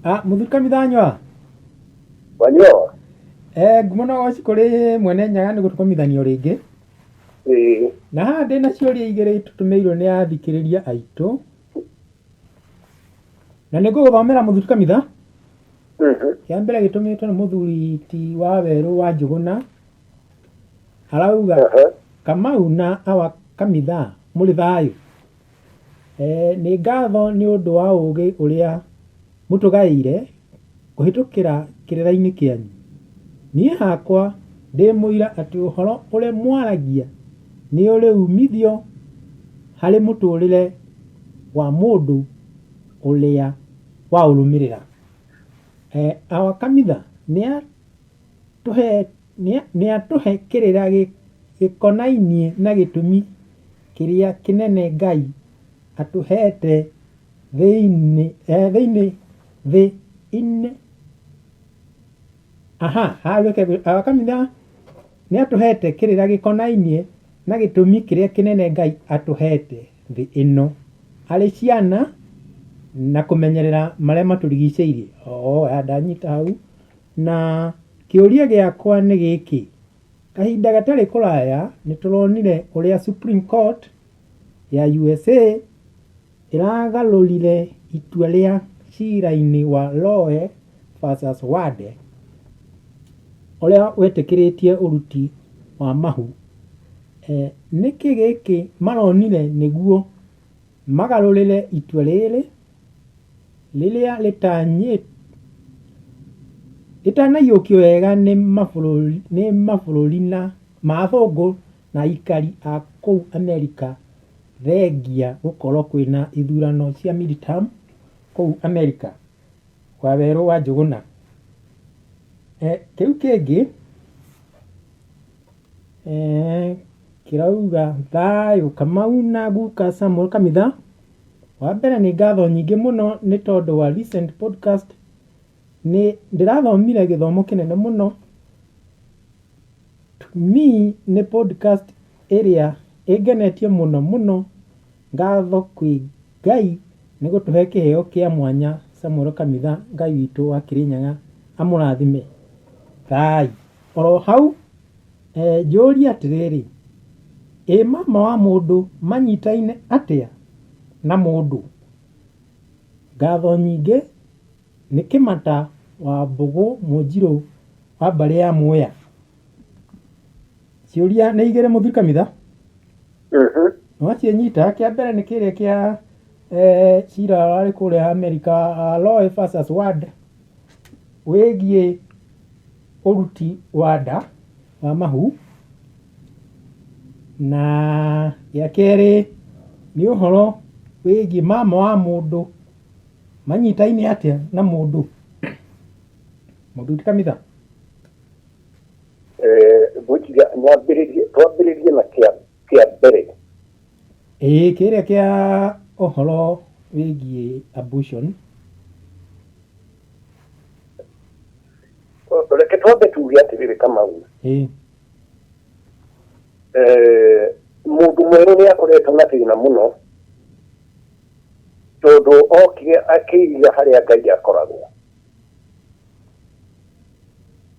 Ah, mũthuri Kamithanyua. Wanyoa. Eh, ngumo na ũgoci kũrĩ mwene Nyaga nĩ gũtũkomithanio rĩngĩ. Ĩĩ. Na haha ndĩna ciũria igĩrĩ tũtũmĩirwo nĩ athikĩrĩria aitũ. Na nĩ ngũgũthomera mũthuri Kamitha. Kĩa mbere gĩtũmĩtwo nĩ mũthuri ti wa werũ wa Njũgũna. Arauga Kamau na awa Kamitha mũrĩ thayũ? Nĩ ngatho nĩ ũndũ wa ũũgĩ ũrĩa mũtũgaĩire kũhĩtũkĩra kĩrĩra-inĩ kĩanyu. Niĩ hakwa ndĩ mũira atĩ ũhoro ũrĩa mwaragia nĩ ũrĩ uumithio harĩ mũtũũrĩre wa mũndũ ũrĩa waũrũmĩrĩra. Awa Kamitha nĩatũhe kĩrĩra gĩkonainie na gĩtũmi kĩrĩa kĩnene Ngai atũhete thĩinĩ thĩ inĩ. Aha, Awa Kamitha nĩatũhete kĩrĩra gĩkonainie na gĩtũmi kĩrĩa kĩnene Ngai atũhete thĩ ĩno arĩ ciana na kũmenyerera marĩa matũrigicĩirie. Oo, ndanyita hau. Na kĩũria gĩakwa nĩ gĩkĩ, kahinda gatarĩ kũraya nĩ tũronire ũrĩa Supreme Court ya USA ĩragarũrire itua rĩa cira-inĩ wa Roe versus Wade ũrĩa wetĩkĩrĩtie ũruti wa mahu. Nĩkĩ gĩkĩ maronire nĩguo magarũrĩre itua rĩrĩ rĩrĩa rĩtanaiyũkio wega nĩ mabũrũri ma athũngũ na aikari a kũu Amerika thengia gũkorwo kwĩna ithurano cia mid-term kũu Amerika. Wawerũ wa Njũgũna. Kĩu kĩngĩ kĩrauga thayũ Kamau na guka Samuel Kamitha. Wa mbere nĩ ngatho nyingĩ mũno nĩ tondũ wa recent podcast. Nĩ ndĩrathomire gĩthomo kĩnene mũno. To me nĩ podcast ĩrĩa ĩngenetie mũno mũno. Ngatho kwĩ Ngai nĩ gũtũhe kĩheo kĩa mwanya Samuel Kamitha Ngai witũ wa Kĩrĩnyaga amũrathime. Thai. Oro hau njũrie atĩrĩrĩ, ĩ mama wa mũndũ manyitaine atĩa na mũndũ? Ngatho nyingĩ nĩ Kĩmata wa Mbũgũ Mũnjirũ wa mbarĩ ya Mwea. Ciũria nĩ igĩrĩ mũthuri Kamitha. Nĩwaciĩnyita, kĩa mbere nĩ kĩrĩa kĩa cira warĩ kũrĩa Amerika, Roe versus Wade, wĩgiĩ ũruti wa nda wa mahu. Na gĩa kerĩ nĩ ũhoro wĩgiĩ mama wa mũndũ manyitaine atĩa na mũndũ. Mũthuri Kamitha. Ngwĩciria nyambĩrĩrie twambĩrĩrie na kĩa kĩa mbere. Ĩĩ kĩrĩa kĩa ũhoro wĩgiĩ abortion. Reke twambe tuge atĩrĩrĩ Kamau. Ĩĩ. Mũndũ mwerũ nĩ akoretwo na thĩna mũno tondũ okire akĩiga harĩa Ngai akoragwo.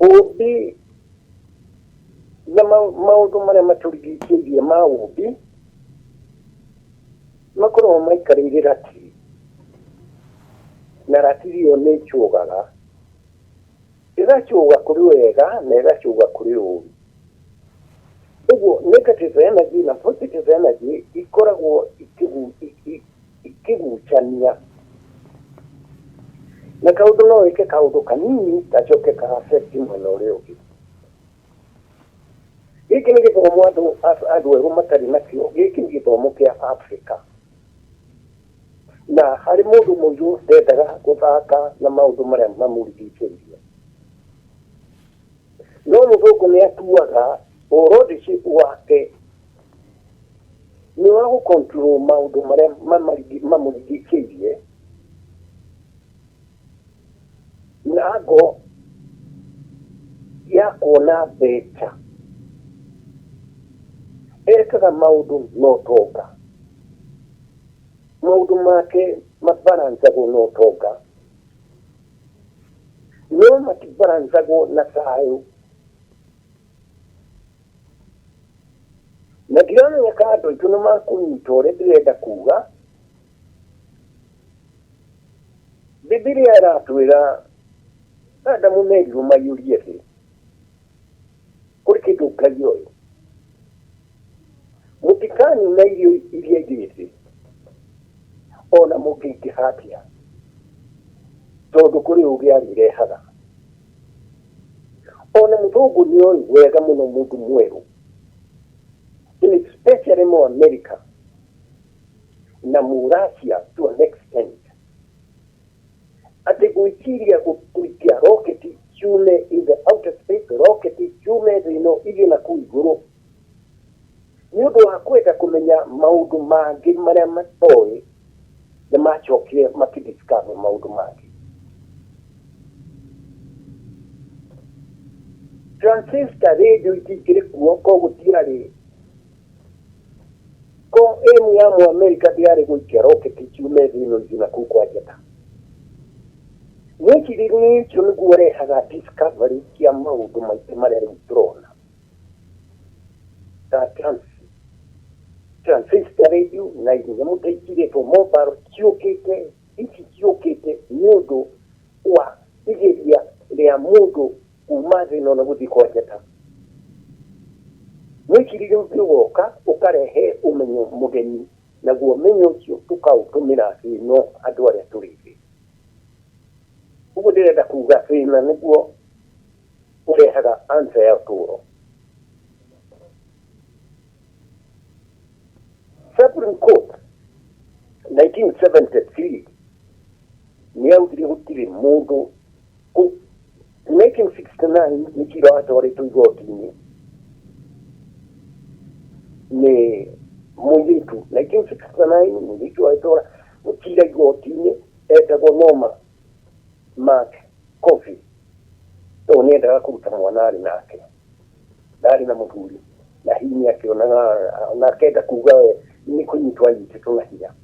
Ũũmbi na maũndũ marĩa matũrigicĩirie ma ũũmbi makoragwo maikarĩire ratiri, na ratiri ĩyo nĩ ĩcũgaga, ĩgacũga kũrĩ wega na ĩgacũga kũrĩ ũũru. Ũguo negative energy na positive energy ikoragwo ikĩgucania. Na kaũndũ no wĩke kaũndũ kanini gacoke ka affect mwena ũrĩa ũngĩ. Gĩkĩ nĩ gĩthomo andũ andũ erũ matarĩ nakĩo, gĩkĩ nĩ gĩthomo kĩa Africa. Na harĩ mũndũ mũirũ ndendaga gũthaka na maũndũ marĩa mamũrigicĩirie. No mũthũngũ nĩ atuaga lordship wake nĩ wa gũ control maũndũ marĩa mamũrigicĩirie na ngo ya kuona mbeca. Ekaga maũndũ na ũtonga. Maũndũ make mabarancagwo na ũtonga. No matibarancagwo na thayũ. Na ndiramenya kana andũ aitũ nĩ makũnyita ũrĩa ndĩrenda kuga. Bibilia ĩratwĩra Adamu merirwo maiyũrie thĩ. Kũrĩ kĩndũ Ngai oĩ. Mũtikanina irio iria irĩ thĩ, ona mũngĩingĩha atĩa, tondũ kũrĩ ũgĩ arĩrehaga. Ona mũthũngũ nĩ oĩ wega mũno mũndũ mwerũ, especially mũ America na mũ Russia to an extent, atĩ gwĩciria gũikia roketi ciume in the outer space, roketi ciume thĩ ĩno ithiĩ na kũu igũrũ, nĩ ũndũ wa kwenda kũmenya maũndũ mangĩ marĩa matoĩ, nĩ macokire makĩdiscover maũndũ mangĩ. Transistor radio itingĩrĩ kuo ko gũtiarĩ ko aim ya Mũamerika ndĩarĩ gũikia roketi ciume thĩ ĩno ithiĩ na kũu kwa njata. Mwĩcirĩrie ũcio nĩguo ũrehaga discovery cia maũndũ maingĩ marĩa rĩu tũrona. Ta transistor radio na nyamũ ta ici iretwo mobile ciũkĩte, ici ciũkĩte nĩ ũndũ wa igeria rĩa mũndũ kuma thĩ ĩno na gũthiĩ kwa njata. Mwĩcirĩrie ũngĩ ũgoka ũkarehe ũmenyo mũgeni, naguo ũmenyo ũcio tũkaũtũmĩra thĩ ĩno andũ arĩa tũrĩ thĩ. Ũguo ndĩrenda kuga thĩna nĩguo ũrehaga answer ya ũtũũro. Supreme Court 1973 nĩ yaugire gũtirĩ mũndũ 1969 nĩ cira watwarĩtwo igoti-inĩ nĩ mũirĩtu. 1969 mũirĩtu agĩtwara cira igoti-inĩ etagwo Norma Mark Coffey, tondũ nĩ endaga kũruta mwana arĩ nake, ndarĩ na mũthuri, na hihi nĩ akĩonaga na akenda kuga we nĩ kũnyitwo anyitĩtwo na hinya,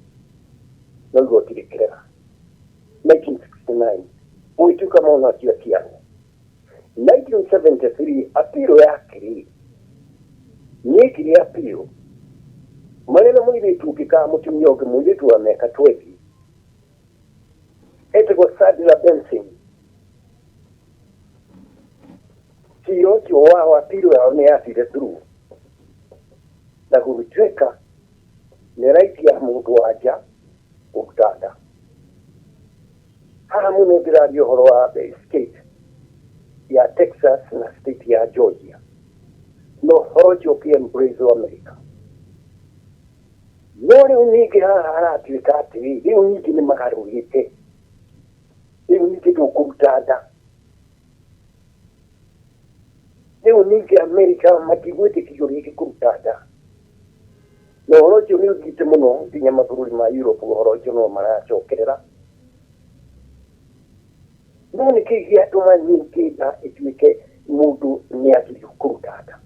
no igoti rĩkĩrega. 1969 gũgĩtuĩka mwana ũcio atiarwo. 1973 appeal yake-rĩ, nĩekire appeal marĩ na mũirĩtu ũngĩ kana mũtumia ũngĩ, mũirĩtu wa mĩaka 20 etagwo Sadler Benson. Cira ũcio wao appeal yao nĩ yathire through na gũgĩtuĩka nĩ right ya mũndũ wa nja kũruta nda. Haha mũno ndĩraria ũhoro wa state ya Texas na state ya Georgia, na ũhoro ũcio ũkĩ embrace America. No rĩu ningĩ haha haratuĩka atĩrĩ, rĩu ningĩ nĩ magarũrĩte, rĩu ningĩ ndũkũruta nda. Rĩu ningĩ America matigwĩtĩkĩrio rĩngĩ kũruta nda. Na ũhoro ũcio nĩ ũthiĩte mũno nginya mabũrũri ma Europe, ũhoro ũcio no maracokerera. No nĩ kĩĩ gĩatũma ningĩ nda ĩtuĩke mũndũ nĩ agĩrĩirwo kũruta nda?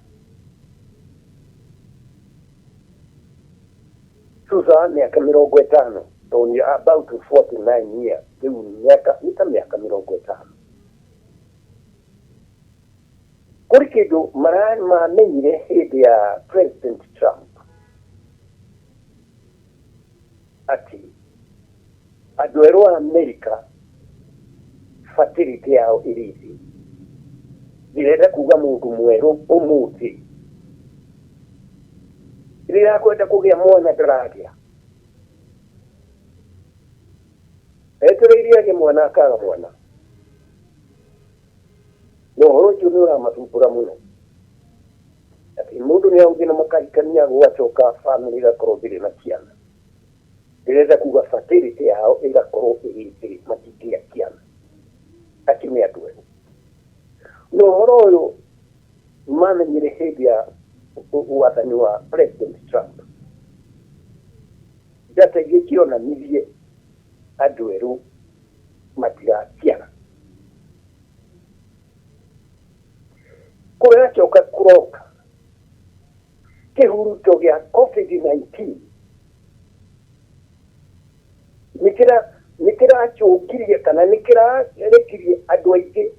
Thutha wa mĩaka 50, tondũ nĩ about 49 years, rĩu mĩaka nĩ ta mĩaka 50. Kũrĩ kĩndũ mamenyire hĩndĩ ya President Trump atĩ andũ erũ a Amerika fertility yao ĩrĩ thĩ. Ndĩrenda kuga mũndũ mwerũ ũmũthĩ rĩrĩa akwenda kũgĩa mwana ndaragĩa, etereire agĩe mwana akaga mwana. Na ũhoro ũcio nĩ ũramathumbũra mũno, atĩ mũndũ nĩ agũthiĩ na makahikania gũgacoka bamĩrĩ ĩgakorwo ndĩrĩ na ciana. Ndĩrenda kuga fertility yao ĩgakorwo ĩrĩ thĩ, matingĩgĩa ciana. Acio nĩ andũ erũ. Na ũhoro ũyũ mamenyire hĩndĩ ya wathani wa President Trump. Data iria cionanirie andũ erũ matigaciara. Kũracoka kũroka kĩhuruto gĩa COVID-19 nĩ kĩracũngirie kana nĩ kĩrarekirie andũ aingĩ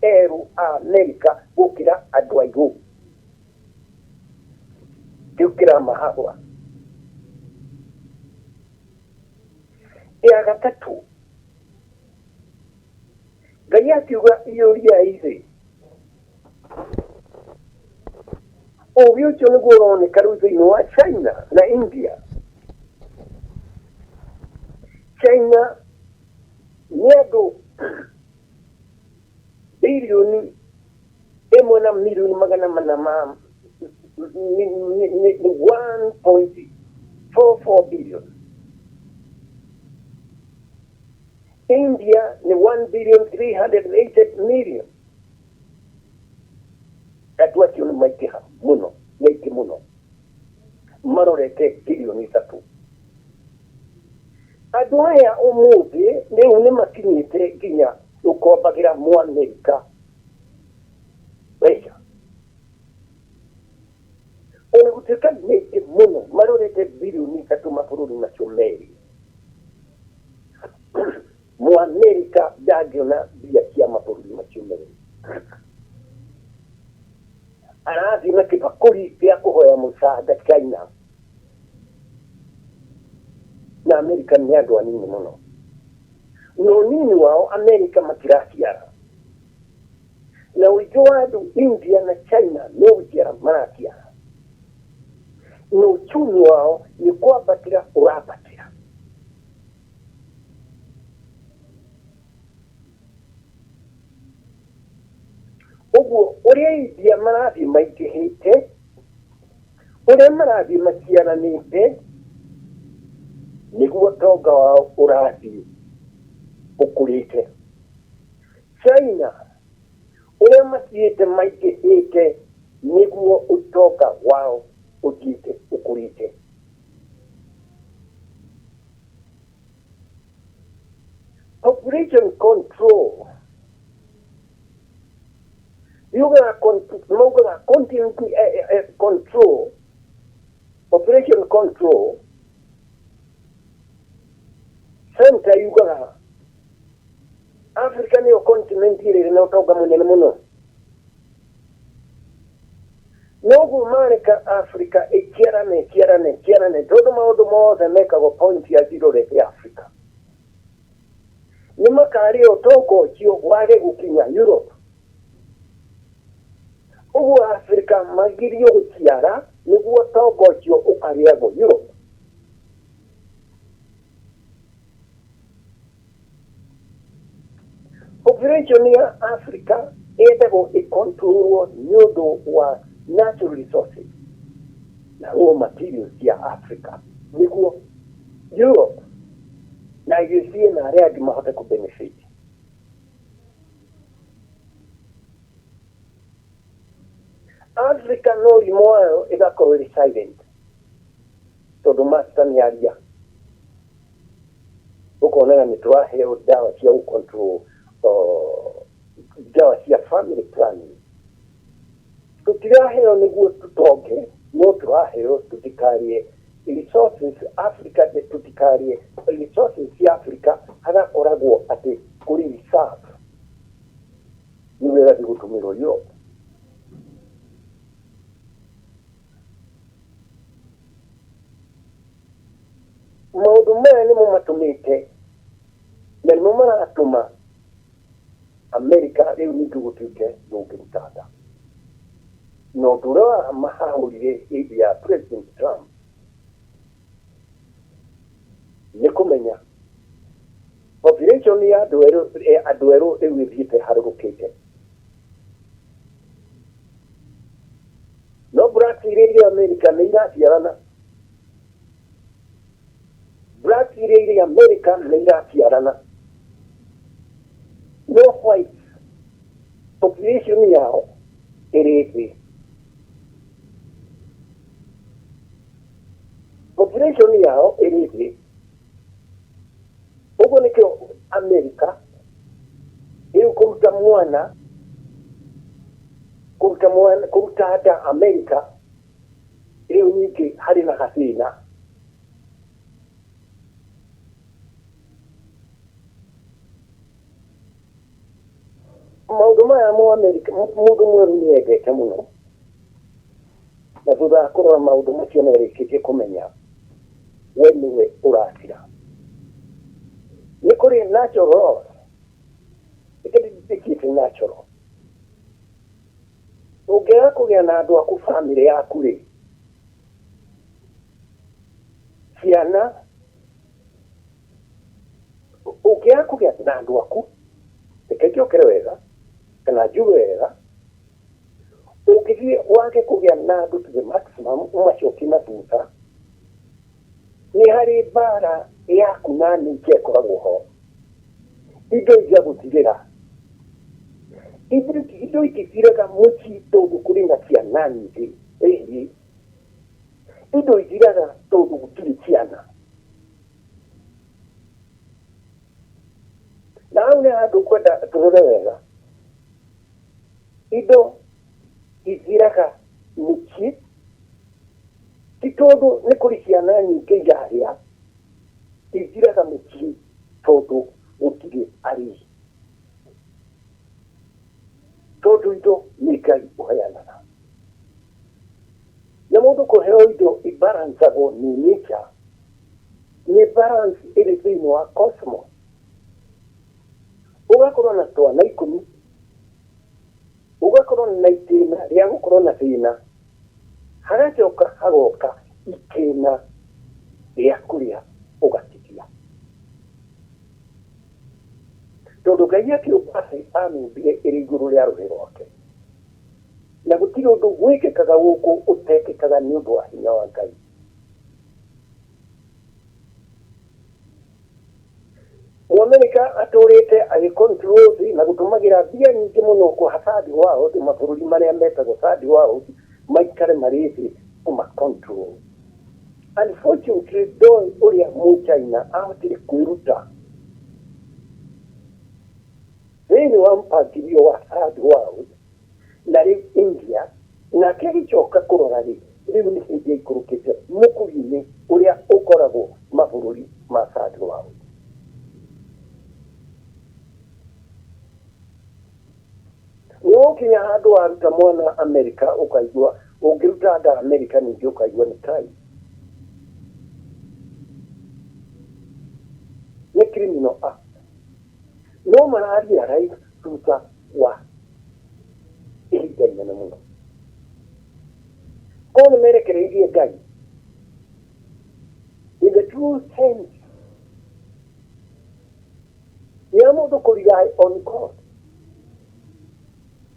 Amerika gũkĩra andũ airũ. Kĩu kĩramahahũra. Ya gatatũ, Ngai akiuga iyũriai thĩ. Ũgĩ ũcio nĩguo ũroneka rĩu thĩinĩ wa China na India. China nĩ andũ 1.4 billion ma nĩ 1.44 billion. India nĩ 1 billion 380 million. Andũ acio nĩ maingĩha mũno, nĩ aingĩ mũno, marorete 3 billion. Andũ aya ũmũthĩ rĩu nĩ makinyĩte nginya gũkombagĩra Mũamerika mbeca, ona gũtuĩka nĩ aingĩ mũno, marorete 3 billion mabũrũri macio merĩ. Mũamerika ndangĩona mbia cia mabũrũri macio merĩ, arathiĩ na kĩbakũri gĩa kũhoya mũcanda China na Amerika. Nĩ andũ anini mũno, na ũnini wao Amerika matiraciara, na ũingĩ wa andũ India na China no gũciara maraciara, na uchumi wao nĩ kwambatĩra ũrambatĩra. Ũguo ũrĩa India marathiĩ maingĩhĩte, ũrĩa marathiĩ maciaranĩte, nĩguo ũtonga wao ũrathiĩ ũkũrĩte. China ũrĩa mathiĩte maingĩhĩte, nĩguo ũtonga wao ũthiĩte ũkũrĩte. Population control yugaga, maugaga continent control, population control center yugaga Africa nĩyo continent ĩrĩa ĩrĩ na ũtonga mũnene mũno. Noguo mareka Africa ĩciarane, ĩciarane, ĩciarane, tondũ maũndũ mothe mekagwo point ya zero rete Africa. Nĩ makarĩa ũtonga ũcio wage gũkinya Europe. Ũguo Africa magirio gũciara nĩguo ũtonga ũcio ũkarĩagwo Europe. Population ya Africa yendagwo ĩkontrolwo nĩ ũndũ wa natural resources na raw materials cia Africa, nĩguo Europe na USA na arĩa angĩ mahote kũ benefit. Africa no rimũ wayo ĩgakorwo ĩrĩ silent, tondũ master nĩ aria ũkonaga nĩ tũraheo ndawa cia gũ control, ndawa cia family planning. Tũtiraheo nĩguo tũtonge, no tũraheo tũtikarie resources Africa, tũtikarie resources cia Africa. Hagakoragwo atĩ kũrĩ reserve nĩguo ĩgathiĩ gũtũmĩrwo Europe. Maũndũ maya nĩmo matũmĩte na nĩmo maratũma Amerika rĩu ningĩ gũtuĩke ndũngĩruta nda. Na ũndũ ũrĩa wamahahũrire hĩndĩ ya President Trump nĩ kũmenya population ya andũ erũ, andũ erũ rĩu ĩthiĩte ĩharũrũkĩte, no blacks iria irĩ Amerika nĩ iraciarana. Blacks iria irĩ Amerika nĩ iraciarana, no white population yao ĩrĩ thĩ. Population yao ĩrĩ thĩ. Ũguo nĩkĩo Amerika rĩu kũruta mwana, kũruta mwana, kũruta nda Amerika rĩu ningĩ harĩ na gathĩna. Maũndũ maya mu Amerika mũndũ mwerũ nĩ endete mũno, na thutha wa kũrora maũndũ macio nĩ arĩkĩtie kũmenya we nĩwe ũrakira. Nĩ kũrĩ natural laws, reke ndĩciĩte natural. Ũngĩaga kũgĩa na andũ aku bamĩrĩ yaku rĩ, ciana ũngĩaga kũgĩa na andũ aku, reke njokere wega kana njuge wega, ũngĩthiĩ wage kũgĩa na andũ to the maximum ũmacokie na thutha, nĩ harĩ mbara yaku na nature ĩkoragwo ho. Indo igagũthirĩra. Indo ingĩthiraga mũciĩ tondũ kũrĩ na ciana nyingĩ, ĩhĩ, indo ithiraga tondũ gũtirĩ ciana. Na hau nĩ handũ ngwenda tũrore wega. Indo ithiraga mĩciĩ ti tondũ nĩ kũrĩ ciana nyingĩ irarĩa, ithiraga mĩciĩ tondũ gũtirĩ arĩi. Tondũ indo nĩ Ngai ũheanaga. Na mũndũ kũheo indo ibalancagwo nĩ nature, nĩ balance ĩrĩ thĩinĩ wa cosmos. Ũgakorwo na twana ikũmi, ũgakorwo na itĩna rĩa gũkorwo na thĩna, hagacoka hagoka itĩna rĩa kũrĩa ũgatigia. Tondũ Ngai akĩũmba thĩ amĩũmbire ĩrĩ igũrũ rĩa rũhĩ rwake. Na gũtirĩ ũndũ wĩkĩkaga gũkũ ũtekĩkaga nĩ ũndũ wa hinya wa Ngai. Mũamerika atũrĩte agĩ control thĩ na gũtũmagĩra mbia nyingĩ mũno kũha third world, mabũrũri marĩa metagwo third world maikare marĩ thĩ kũma control. Unfortunately ndoĩ ũrĩa mũchaina ahotire kwĩruta thĩinĩ wa mpangilio wa third world na rĩu India, nake agĩcoka kũrora rĩ, rĩu nĩ hĩndĩ aikũrũkĩte mũkuru-inĩ ũrĩa ũkoragwo mabũrũri ma third world. Nĩ ũgũkinya handũ waruta mwana Amerika ũkaigua, ũngĩruta nda Amerika ningĩ ũkaigua nĩ crime. Nĩ criminal act. No mara realize thutha wa ihinda inene mũno. Korwo nĩ merekereirie Ngai in the true sense ya mũndũ kũ rely on God,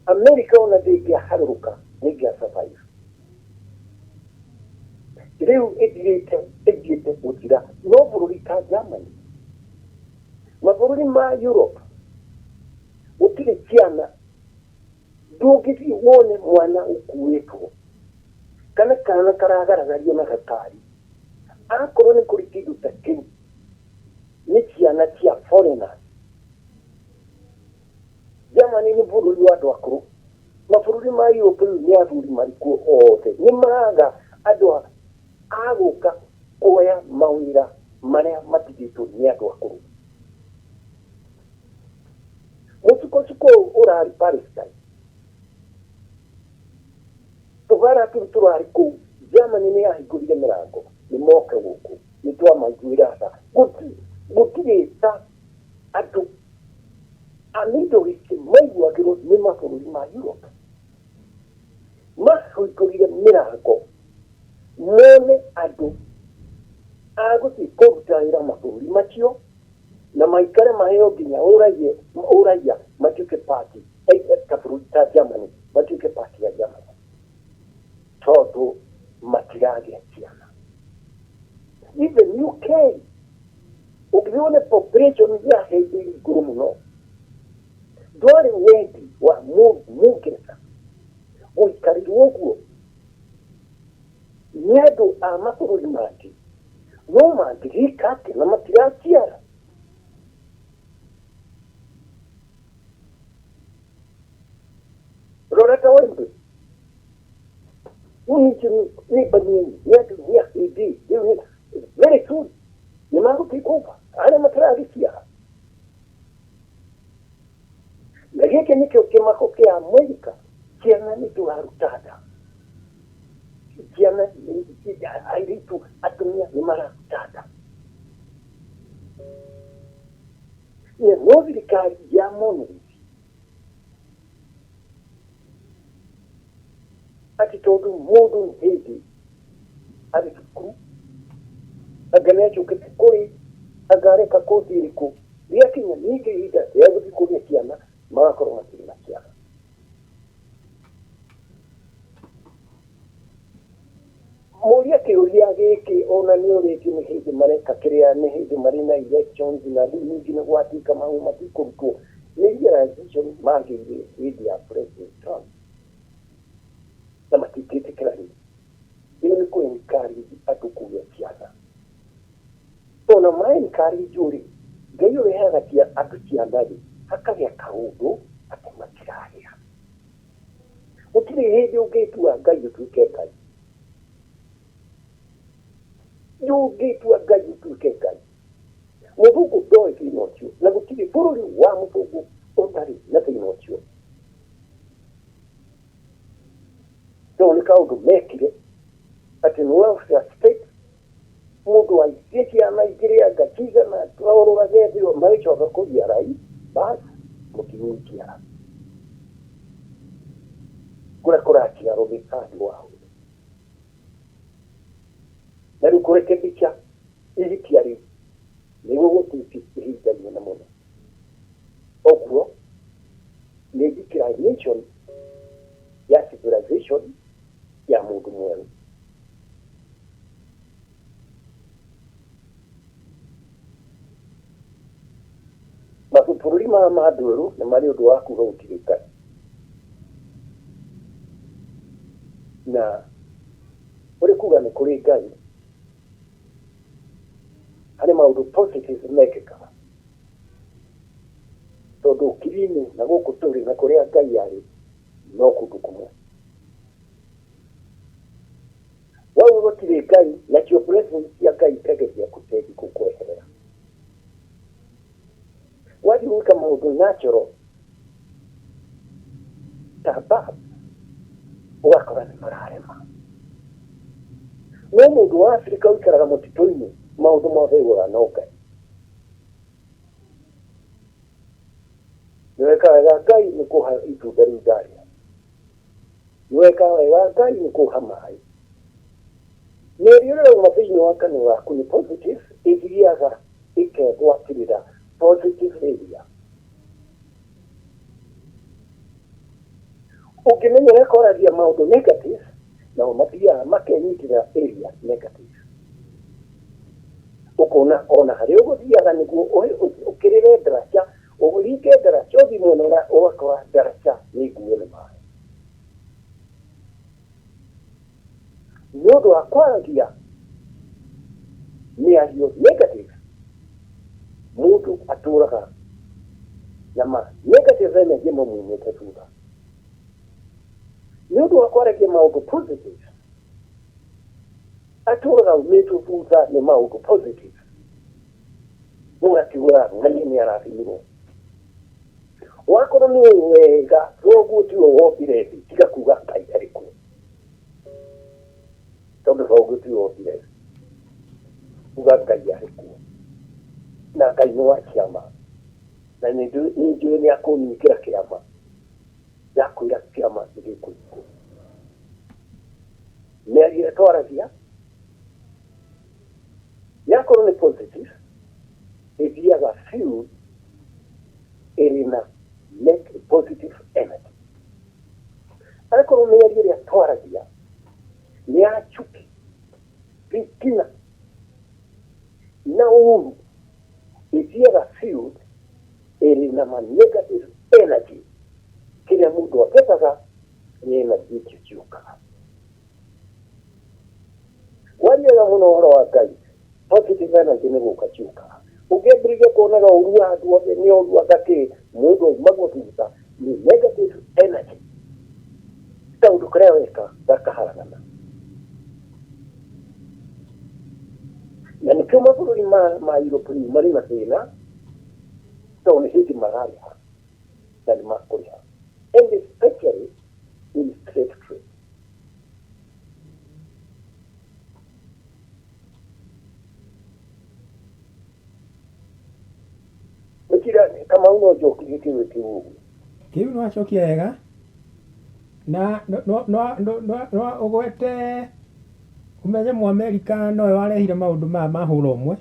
America ona ndĩngĩaharũrũka, nĩ survive. Rĩu ĩthirĩte, ĩthiĩte gũthira. No bũrũri ta Germany, mabũrũri ma Europe, gũtirĩ ciana. Ndũngĩthiĩ wone mwana ũkuĩtwo kana kana karagaragario na gakari. Akorwo nĩ kũrĩ kĩndũ ta kĩu, nĩ ciana cia foreigners. Germany nĩ bũrũri wa andũ akũrũ. Mabũrũri ma Europe rĩu nĩ athuri marĩ kuo othe. Nĩ maraga andũ a gũka kuoya mawĩra marĩa matigĩtwo nĩ andũ akũrũ. Mũcukocuko ũyũ ũrarĩ Palestine, tũbara tũu tũrarĩ kũu, Germany nĩ yahingũrire mĩrango nĩ moke gũkũ, nĩ twamaiguĩra tha. Gũtirĩ tha andũ a Middle East maiguagĩrwo nĩ mabũrũri ma Europe. Mahingũrire mĩrango mone andũ a gũthiĩ kũruta wĩra mabũrũri macio na maikare maheo nginya ũraiya, ũraiya matuĩke part ta bũrũri ta Germany, matuĩke part ya Germany tondũ matiragĩa ciana. Even UK ũngĩthiĩ wone population ya hĩndĩ ĩrĩ igũrũ mũno, ndwarĩ wendi wa Mũngeretha gũikarĩrwo ũguo nĩ andũ a mabũrũri mangĩ, no mangĩgĩka atĩa na matiraciara? Rora ta wembe rĩu nĩ banini nĩ andũ nĩ ahĩndĩ rĩu nĩ very soon nĩ magũ take over arĩa mataragĩciara. Na Gĩkĩ nĩkĩo kĩmako kĩa Amerika, ciana nĩ tũraruta nda, ciana airĩtu atumia nĩ mararuta nda. No thirikari ya monĩrĩria atĩ tondũ mũndũ nĩ hĩndĩ arĩ cukuru, anga nĩ acokete kũrĩ, anga areka kothi ĩrĩkũ, rĩakinya ningĩ ihinda rĩa gũthiĩ kũgĩa ciana, magakorwo matirĩ na ciana. Mũria kĩũria gĩkĩ ona nĩ ũrĩki nĩ hĩndĩ mareka kĩrĩa nĩ hĩndĩ marĩ na elections na rĩu ningĩ nĩ gwatuĩka mau matikũrutwo nĩ realization magĩire hĩndĩ ya President Trump na matingĩtĩkĩra rĩu. Ĩyo nĩ kũ encourage andũ kũgĩa ciana. Ona ma encourage rĩ, Ngai ũrĩa ũheaga andũ ciana rĩ, hakagĩa kaũndũ atĩ matiragĩa. Gũtirĩ hĩndĩ ũngĩtua Ngai ũtuĩke Ngai. Ndũngĩtua Ngai ũtuĩke Ngai. Mũthũngũ ndoĩ thĩna ũcio, na gũtirĩ bũrũri wa mũthũngũ ũtarĩ na thĩna ũcio. No nĩ kaũndũ mekire atĩ nĩ welfare state, mũndũ aikie ciana igĩrĩ anga cigana orũrage thĩ magĩcoka kũriarai bas mũtigũciara. Kũrĩa kũraciarwo nĩ andũ ao. Na rĩu kũrekebisha ihitia rĩu nĩ gũgũtuĩka ihinda inene mũno. Ũguo nĩ declination ya civilization ya mũndũ mwerũ. Mabũrũri maya ma andũ erũ nĩ marĩ ũndũ wa kuga gũtirĩ Ngai. Na ũrĩ kuga nĩ kũrĩ Ngai, harĩ maũndũ positive mekĩkaga. Tondũ ũkiri-inĩ na gũkũ tũrĩ na kũrĩa Ngai arĩ no kũndũ kũmwe. Wauga gũtirĩ Ngai, nacio blessings cia Ngai ikageria kũtendi gũkweherera. Wathiĩ gwĩka maũndũ natural ta birth, ũgakora nĩ mararema. No mũndũ wa Afrika ũikaraga mũtitũ-inĩ, maũndũ mothe aiguaga no Ngai. Nĩ weka wega Ngai nĩ kũha itunda rĩu ndarĩa. Nĩ weka wega Ngai nĩ kũha maĩ. Mĩario ĩrĩa ĩrauma thĩinĩ wa kanua gaku nĩ positive, ĩthiaga ĩkegwatĩrĩra positive area. Ũngĩmenya ũrĩa kwaragia maũndũ negative, nao mathiaga makenyitĩrĩra area negative. Ũkona ona harĩa ũgũthiaga nĩguo ũkĩrĩre ndaraca, ũringe ndaraca ũthiĩ mwena ũrĩa ũgakora ndaraca nĩ nguo nĩ maĩ. Nĩ ũndũ wa kwaragia mĩario negative, mũndũ atũraga na ma negative energy mamumĩte thutha. Nĩ ũndũ wa kwaragia maũndũ positive, atũraga aumĩtwo thutha nĩ maũndũ positive. Mũgakĩgũra ng'ania nĩ arathimirwo. Wakorwo nĩ ũĩ wega thoguo tiwe wombire thĩ, tiga kuga Ngai arĩ kuo. Tondũ thoguo tiwe wombire thĩ. Uga Ngai arĩ kuo. Na Ngai nĩ wa kĩama. Na nĩ njũĩ nĩ akũningĩra kĩama. Ndakwĩra kĩama nĩ gĩkũringwo. Mĩario ĩrĩa twaragia, yakorwo nĩ positive, ĩthiaga field ĩrĩ na positive energy. Akorwo mĩario ĩrĩa twaragia nĩ ya chuki, fitina na ũru, ĩthiaga field ĩrĩ na ma negative energy. Kĩrĩa mũndũ agethaga nĩ energy icio ciũkaga. Wariaga mũno ũhoro wa Ngai, positive energy nĩ gũka ciũkaga. Ũngĩambĩrĩria kuonaga ũru wa andũ othe nĩ ũru anga kĩ, mũndũ aumagwo thutha nĩ negative energy. Kaũndũ karĩa weka gakaharagana. Na nĩkĩo mabũrũri ma Europe rĩu marĩ na thĩna, tondũ nĩ hĩndĩ mararĩha. Na nĩ makũrĩha, and especially in slave trade. Gũtira Kamau, no njokirie kĩu kĩu ũguo. Kĩu no acokia wega na no no no no no ũgwete ũmenye Mũamerika nowe warehire maũndũ maya ma hũra ũmwe,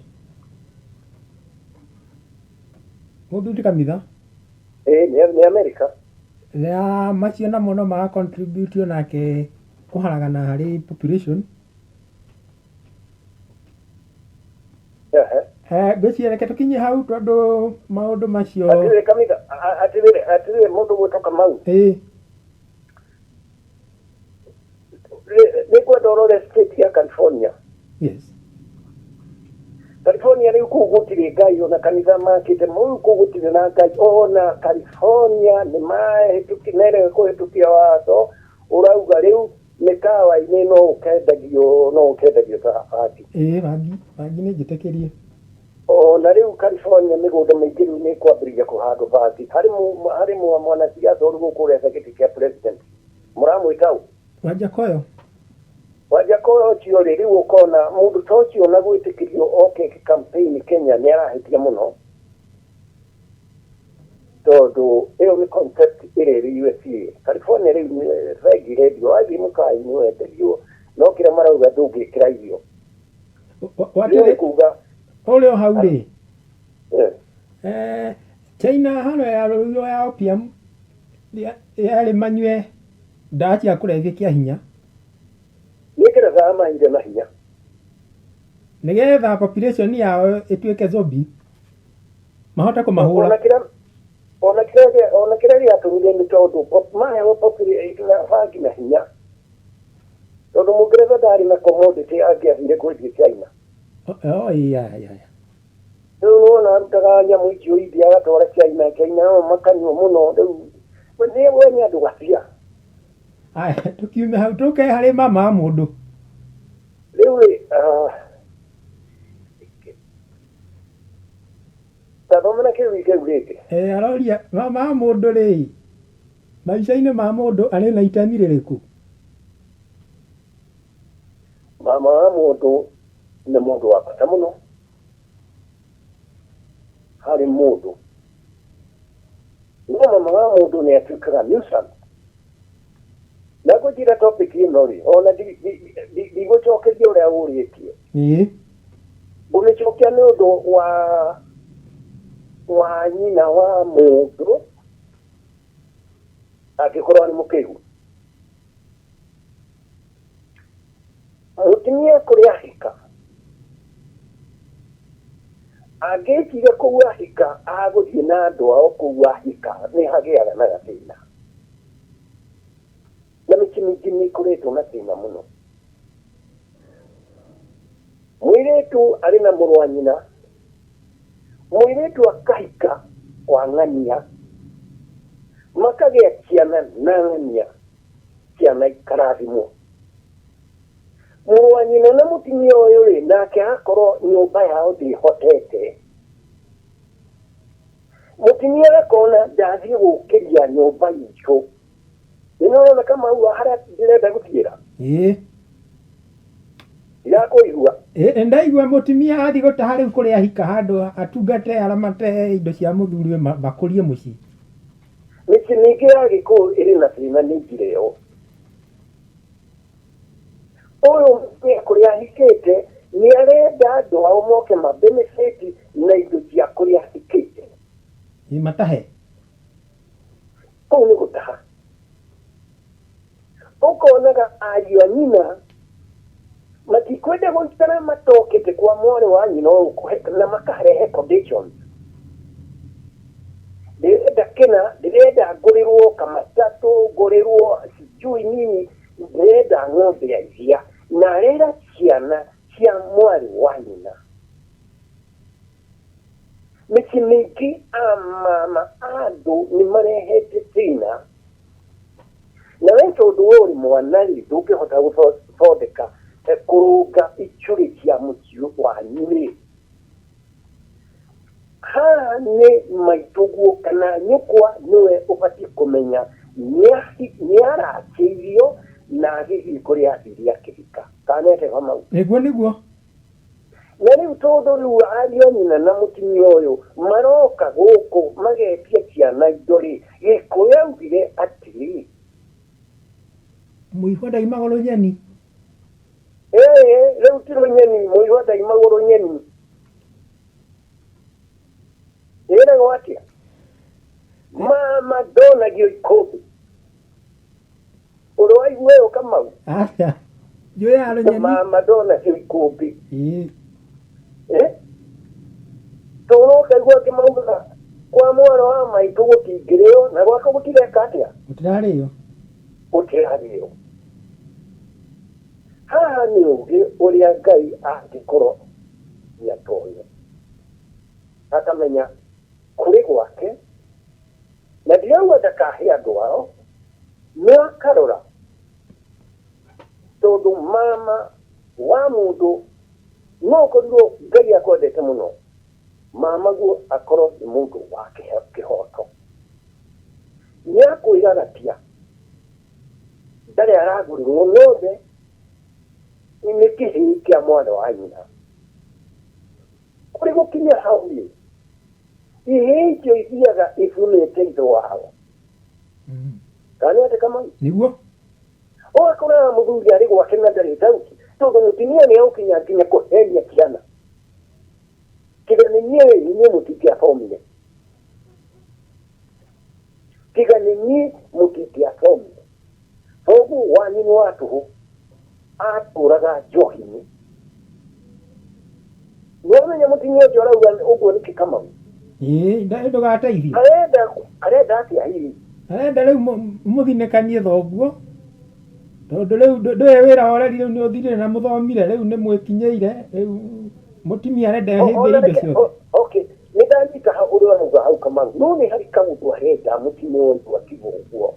mũthuri kanitha. Ĩĩ, nĩ America. Na macio namo no mara contribute onake kũharagana harĩ population. Ngwĩciria reke tũkinye hau tondũ maũndũ macio. Atĩrĩrĩ kanitha, atĩrĩrĩ, atĩrĩrĩ, mũndũ gwĩtwo Kamau. Ĩĩ. Nĩ ngwenda ũrore state ya California. Yes. California rĩu kũu gũtirĩ Ngai, ona kanitha makĩte rĩu kũu gũtirĩ na Ngai. Ona California nĩ mahĩtũki merega kũhĩtũkia watho ũrauga rĩu mĩkawa-inĩ no ũkendagio ta bangi. Ĩĩ, bangi, bangi nĩ njĩtĩkĩrie. Ona rĩu California mĩgũnda mĩingĩ rĩu nĩ kwambĩrĩria kũhandwo bangi. Harĩ mwanasiasa ũrĩ gũkũ ũretha gĩtĩ kĩa president, mũramwĩta ũ? Wanjakoyo. Wanjakoyo ũcio rĩ, rĩu ũkona mũndũ ta ũcio na gwĩtĩkĩrio oke campaign Kenya nĩ arahĩtia mũno, tondũ ĩyo nĩ concept ĩrĩa ĩrĩ USA. California rĩu nĩ bengi rendio, wathiĩ mũkawa-inĩ wenderio, no kĩrĩa marauga ndũngĩkĩra irio. Rĩu nĩ Watĩrĩ kuga ũrĩ o hau rĩ, China harĩa ya rũrũ ya opium yarĩ manyue ndawa cia kũrebia kĩa hinya. Nĩ ngerethaga mahinda na hinya. Nĩgetha population yao ĩtuĩke zombie, mahote ona kũmahũra. Kĩrĩa ona kĩrĩa gĩatũmire nĩ tondũ maheo bangi na hinya, tondũ mũngeretha ndarĩ na commodity angĩathire kwendia China. Oh, yeah. Rĩu nĩwona arutaga nyamũ icio India agatwara China, China nao makanyua mũno. Rĩu we nĩ andũ gacia. Aya, tũkiume hau tũke harĩ mama wa mũndũ. Rĩu rĩ, tathomera kĩu rĩngĩ. Aroria mama wa mũndũ rĩ, maica-inĩ ma mũndũ arĩ na itemi rĩrĩkũ? Mama wa mũndũ nĩ mũndũ wa bata mũno harĩ mũndũ, no mama wa mũndũ nĩ atuĩkaga nuisance. Na ngũnjĩra topic ĩno rĩ, ona ndigũcokeria ũrĩa ũrĩtie. Ngũmĩcokia nĩ ũndũ wa nyina wa mũndũ angĩkorwo arĩ mũkĩgu. Mũtumia kũrĩa ahika, angĩciria kũu ahika agũthiĩ na andũ ao kũu ahika, nĩ hagĩaga na gathĩna, na mĩciĩ mĩingĩ nĩ ĩkoretwo na thĩna mũno. Mũirĩtu arĩ na mũrũ wa nyina, mũirĩtu akahika kwa ng'ania, makagĩa ciana na ng'ania, ciana ikarathimwo. Mũrũ wa nyina na mũtumia ũyũ rĩ, nake akorwo nyũmba yao ndĩhotete, mũtumia akona ndathiĩ gũkĩria nyũmba itũ. Nĩ nĩũrona Kamau harĩa ndĩrenda gũthiĩra? Ĩĩ. Ndĩrakũigua. Ĩ, ndaigua mũtumia athiĩ gũtaha rĩu kũrĩa ahika, handũ atungate aramate indo cia mũthuriwe, makũrie mũciĩ. Mĩciĩ mĩingĩ ya Gĩkũyũ ĩrĩ na thĩna nĩ njĩra ĩyo. Ũyũ mũtumia kũrĩa ahikĩte nĩ arenda andũ ao moke ma benefit na indo cia kũrĩa ahikĩte. Ĩ, matahe. Kũu nĩ gũtaha. Ũkonaga ariũ a nyina matikwenda gũikara matokĩte kwa mwarĩ wa nyina ũyũ na makarehe conditions: ndĩrenda kĩna, ndĩrenda ngũrĩrwo kamatatũ, ngũrĩrwo sijui nini, ndĩrenda ng'ombe ya iria, na arera ciana cia mwarĩ wa nyina. Mĩciĩ mĩingĩ a mama andũ nĩ marehete thĩna, na we tondũ we ũrĩ mwana rĩ, ndũngĩhota gũthondeka, kũrũnga icũrĩ cia mũciĩ wanyu rĩ. Haha nĩ maitũguo kana nyũkwa nĩwe ũbatiĩ kũmenya nĩarakĩirio na agĩthiĩ kũrĩa athire akĩhika. Kana nĩ atĩa Kamau? Nĩguo nĩguo. Na rĩu tondũ rĩu ariũ a nyina na mũtumia ũyũ maroka gũkũ magetia ciana indo-rĩ, Gĩkũyũ augire atĩrĩ. Mũihwa ndaimagwo rũnyeni. Ĩĩ, rĩu ti rũnyeni, mũihwa ndaimagwo rũnyeni. Ĩragwo atĩa? Mama ndonagio ikũmbĩ. Ũrĩ waigua ĩyo Kamau? Aca. Njũĩ ya rũnyeni. Mama ndonagio ikũmbĩ. Ĩĩ. Eh? Tũrũ ũkaigua akĩmaugaga kwa mwana wa maitũ gũtingĩrĩo na gwakwa gũtireka atĩa? Gũtirarĩo. Gũtirarĩo. Haha nĩ ũgĩ ũrĩa Ngai angĩkorwo nĩatoĩ. Akamenya kũrĩ gwake na ndirauga ndakahe andũ ao no akarora tondũ mama wa mũndũ no ũkorirwo Ngai akwendete mũno mama guo akorwo nĩ mũndũ wa kĩhoto. Nĩ akwĩra gatia ndarĩ aragũrĩrwo ng'ombe nĩ kĩhĩĩ kĩa mwana wa nyina. Kũrĩ gũkinya hau rĩ, ihĩĩ icio ithiaga ibunĩte ithe wao. Kana nĩ atĩ Kamau? Nĩguo. Ũgakoraga mũthuri arĩ gwake na ndarĩ thauti tondũ mũtumia nĩ agũkinya nginya kũhenia ciana. Tiga nĩ niĩ rĩ, inyuĩ mũtingĩathomire. Tiga nĩ niĩ mũtingĩathomire. Thoguo wanyu nĩ wa tũhũ, atũraga njohi-inĩ. Nĩwamenya mũtumia ũcio arauga ũguo nĩkĩ Kamau? Ĩĩ, ndũgateithio. Arenda arenda atĩa hihi? Arenda rĩu mũthinĩkanie thoguo tondũ rĩu ndũĩ wĩra wa ũreri rĩu nĩ ũthirire na mũthomire rĩu nĩ mwĩkinyĩire rĩu mũtumia arenda Ona ehĩmbĩrie indo reke ciothe. okay, nĩ ndanyita hau ũrĩa ũrauga hau Kamau, no nĩ harĩ kaũndũ arenda mũtumia ũyũ akiuga ũguo.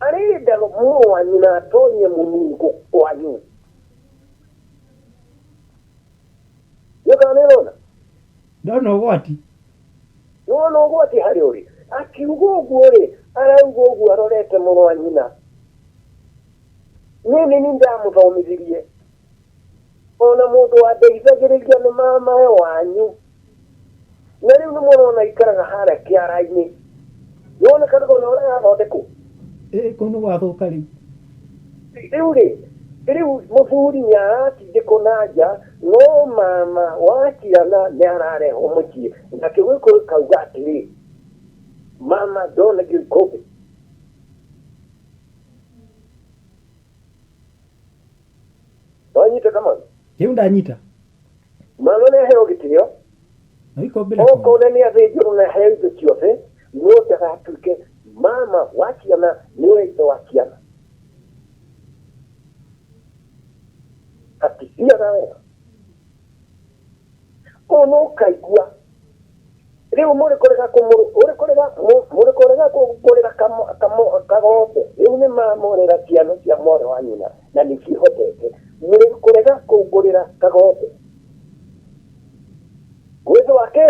Arenda mũrũ wa nyina atonye mũnungo kwanyu. Nĩ kana nĩ ũrona? Ndona ũgwati. Nĩwona ũgwati harĩ ũrĩ? Akiuga ũguo rĩ, arauga ũguo arorete mũrũ wa nyina. Niĩ nĩ niĩ ndamũthomithirie. Ona mũndũ wandeithagĩrĩria nĩ mamae wanyu. Na rĩu nĩ mũrona aikaraga harĩa kĩara-inĩ. Nĩwona kana ona ũrĩa arathondekwo? Ĩ kũu nĩ gwathũka rĩu. Rĩu rĩ, rĩu mũthuri nĩ aratindĩkwo na nja, no mama wa ciana nĩ ararehwo mũciĩ. Nakĩo gĩkũyũ kauga atĩrĩ, mama ndonagio ikũmbĩ. Wanyita Kamau? Kĩu ndanyita. Mama nĩ aheo gĩtĩo. No ikũmbĩ rĩakwa. Okorwo nĩ athĩnjĩrwo na aheo indo ciothe, no ndagatuĩke mama wa ciana nĩwe ithe wa ciana. Hatithiaga wega. Ona ũkaigua rĩu mũrĩ kũrega ũrĩ kũrega mũrĩ kũrega kũgũrĩra kagombe rĩu nĩ mamũrĩra ciana cia mwarĩ wa nyina na nĩ ciĩhotete mũrĩ kũrega kũngũrĩra kagombe gwĩthwa kĩ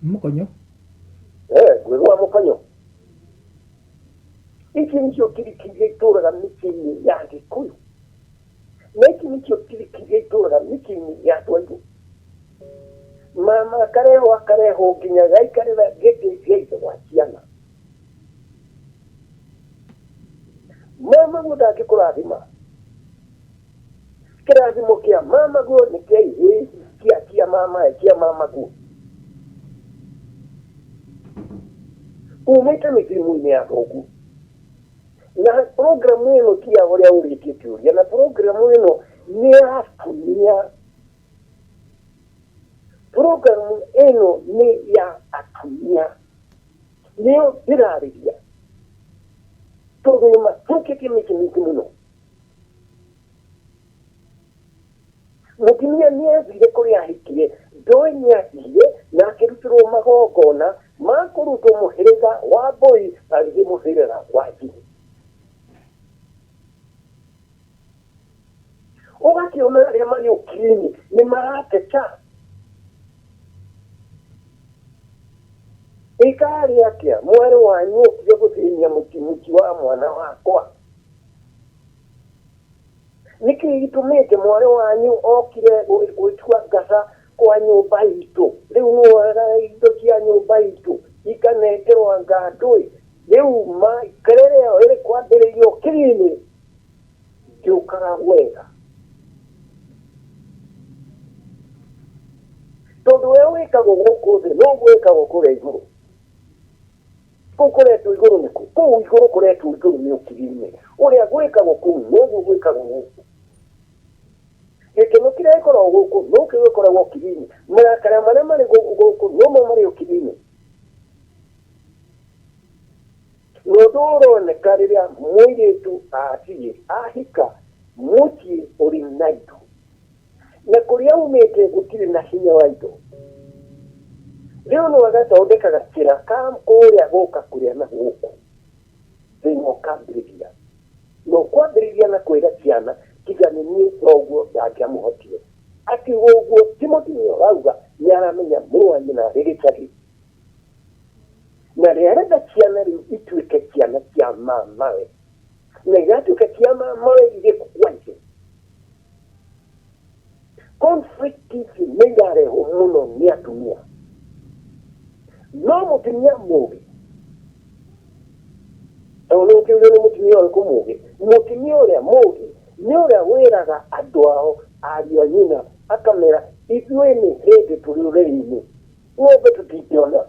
Mũkonyo. Eh, gwĩthwa mũkonyo. Ici nĩcio kiriki iria itũraga mĩciĩ-inĩ ya Gĩkũyũ. Na ici nĩcio kiriki iria itũraga mĩciĩ-inĩ ya andũ airũ. Mama akarehwo akarehwo nginya gaikarĩra gĩtĩ gĩa ithe wa ciana. Mama guo ndangĩkũrathima. Kĩrathimo kĩa mama guo nĩ kĩa ihĩĩ kĩa kĩa mama kĩa mama guo. Umĩte mĩthimu-inĩ ya thoguo. Na programu ĩno ti ya ũrĩa ũrĩtie kĩũria, na programu ĩno nĩ ya atumia. Programu ĩno nĩ ya atumia. Nĩyo ndĩrarĩria. Tondũ nĩ mathũkĩtie mĩciĩ mĩingĩ mũno. Mũtumia nĩ athire kũrĩa ahikire, ndoĩ nĩ athire na akĩrutĩrwo magongona ma kũrutwo mũhĩrĩga wa mbũri agĩthiĩ mũhĩrĩga wa njini. Ũgakĩona arĩa marĩ ũkiri-inĩ nĩ marateta. Ĩkarĩ atĩa mwarĩ wanyu okire gũthĩnia mũkimuki wa mwana wakwa? Nĩkĩ gĩtũmĩte mwarĩ wanyu okire gwĩtua ngaca kwa nyũmba itũ? Rĩu nĩwoyaga indo cia nyũmba itũ ikanengerwo anga ndũĩ. Rĩu ma kelele ĩyo ĩrĩ kwambĩrĩria ũkiri-inĩ ndĩũkaga wega. Tondũ ũrĩa wĩkagwo gũkũ thĩ noguo wĩkagwo kũrĩa igũrũ. Kũu kũretwo igũrũ nĩkũ? Kũu igũrũ kũretwo igũrũ nĩ ũkiri-inĩ. Ũrĩa gwĩkagwo kũu noguo gwĩkagwo gũkũ. Gĩkeno kĩrĩa gĩkoragwo gũkũ nokĩo gĩkoragwo ũkiri-inĩ. Marakara marĩa marĩ gũkũ nomo marĩ ũkiri-inĩ. Na ũndũ ũroneka rĩrĩa mũirĩtu athiĩ ahika mũciĩ ũrĩ na indo na kũrĩa aumĩte gũtirĩ na hinya wa indo, rĩu no agathondeka gacĩra ka kũrĩa gũka kũrĩa na gũkũ, thĩna ũkambĩrĩria. Na ũkwambĩrĩria na kwĩra ciana tiga nĩ niĩ thoguo ndangĩamũhotire. Akiuga ũguo ti mũtumia ũrauga, nĩ aramenya mũrũ wa nyina arĩ gĩcagi. Na nĩ arenda ciana rĩu ituĩke ciana cia mamawe. Na igatuĩka cia mamawe irĩ kwa ithe. Conflict ici nĩ irarehwo mũno nĩ atumia. No mũtumia mũgĩ, tondũ nĩ ũkĩũrio nĩ mũtumia ũrĩkũ mũgĩ, mũtumia ũrĩa mũgĩ nĩ ũrĩa wĩraga andũ ao, ariũ a nyina, akamera ithuĩ nĩ hĩndĩ tũrĩ ũrĩrĩ-inĩ, ng'ombe tũtingĩona.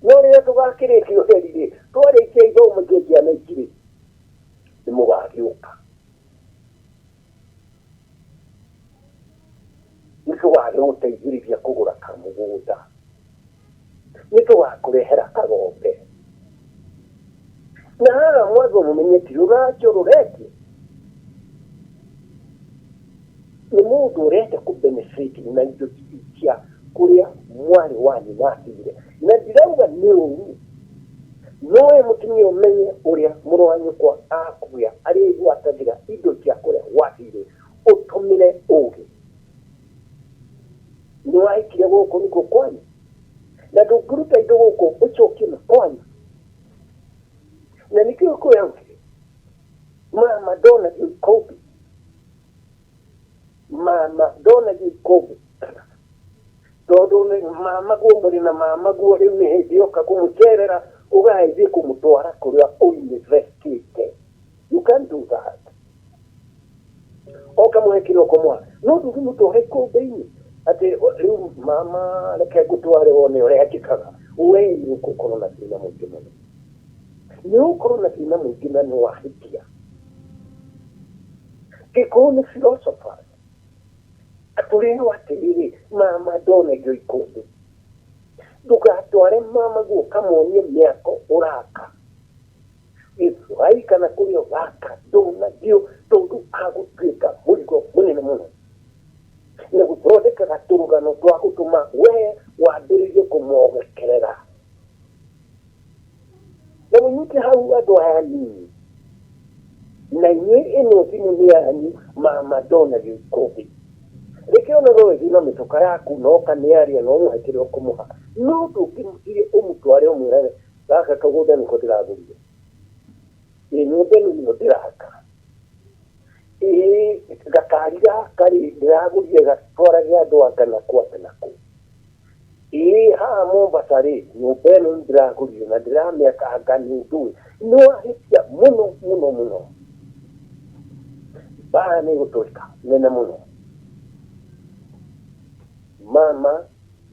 No rĩrĩa tũgakĩrĩkia ũreri-rĩ, twarĩkia ithomo cia ciana ici-rĩ, nĩ mũgagĩũka. Nĩ tũgagĩgũteithĩrĩria kũgũra kamũgũnda. Nĩ tũgakũrehera kagombe. Na haha mwatho mũmenye ti rũracio rũretio. Nĩ mũndũ ũrenda kũ benefit na indo cia kũrĩa mwarĩ wa nyina atigire. Na ndirauga nĩ ũru, no we mũtumia ũmenye ũrĩa mũrũ wa nyũkwa akũgĩa arĩgwatagĩra indo cia kũrĩa watigire, ũtũmĩre ũgĩ. Nĩ wahikire gũkũ nĩkuo kwanyu, na ndũngĩruta indo gũkũ ũcokie na kwanyu. Na nĩkĩo kwĩraugire mama ndonagio ikũmbĩ, mama ndonagio ikũmbĩ, tondũ mama guo mũrĩ na mama guo rĩu nĩ hĩndĩ yoka kũmũcerera ũgagĩthiĩ kũmũtwara kũrĩa ũinvestĩte. You can't do that. Ũkamũhe kĩrĩa ũkũmũha, no ndũngĩmũtwara ikũmbĩ-inĩ atĩ rĩu mama reke ngũtware wone ũrĩa njĩkaga. We nĩ ũgũkorwo na thĩna mũingĩ mũno, nĩ ũgũkorwo na thĩna mũingĩ na nĩ wahĩtia. Gĩkũyũ nĩ philosophers. Tũrerwo atĩrĩrĩ, mama ndonagio ikũmbĩ. Ndũgatware mama guo ũkamuonie mĩako ũraka. Gĩthwai kana kũrĩa ũraka ndonagio tondũ agũtuĩka mũrigo mũnene mũno. Na gũthondekaga tũrũgano twa gũtũma we wambĩrĩrie kũmogekerera. Na mũnyite hau andũ aya anini. Na inyuĩ ĩno thimũ nĩ yanyu mama ndonagio ikũmbĩ. Reke ona no ĩthiĩ na mĩcoka yaku na ũkamĩaria na ũmũhe kĩrĩa ũkũmũha. No ndũngĩmũthiĩ ũmũtware ũmwĩrage gaka kagũnda nĩko ndĩragũrire. Ĩ nyũmba ĩno nĩyo ndĩraka. Ĩ gakari gaka rĩ ndĩragũrire gatwarage andũ anga na kũ anga na kũ. Ĩĩ haha Mombasa rĩ, nyũmba ĩno nĩ ndĩragũrire na ndĩramĩaka anga nĩ ndũĩ. Nĩ wahĩtia mũno mũno mũno. Mbara nĩ ĩgũtũrĩka nene mũno. Mama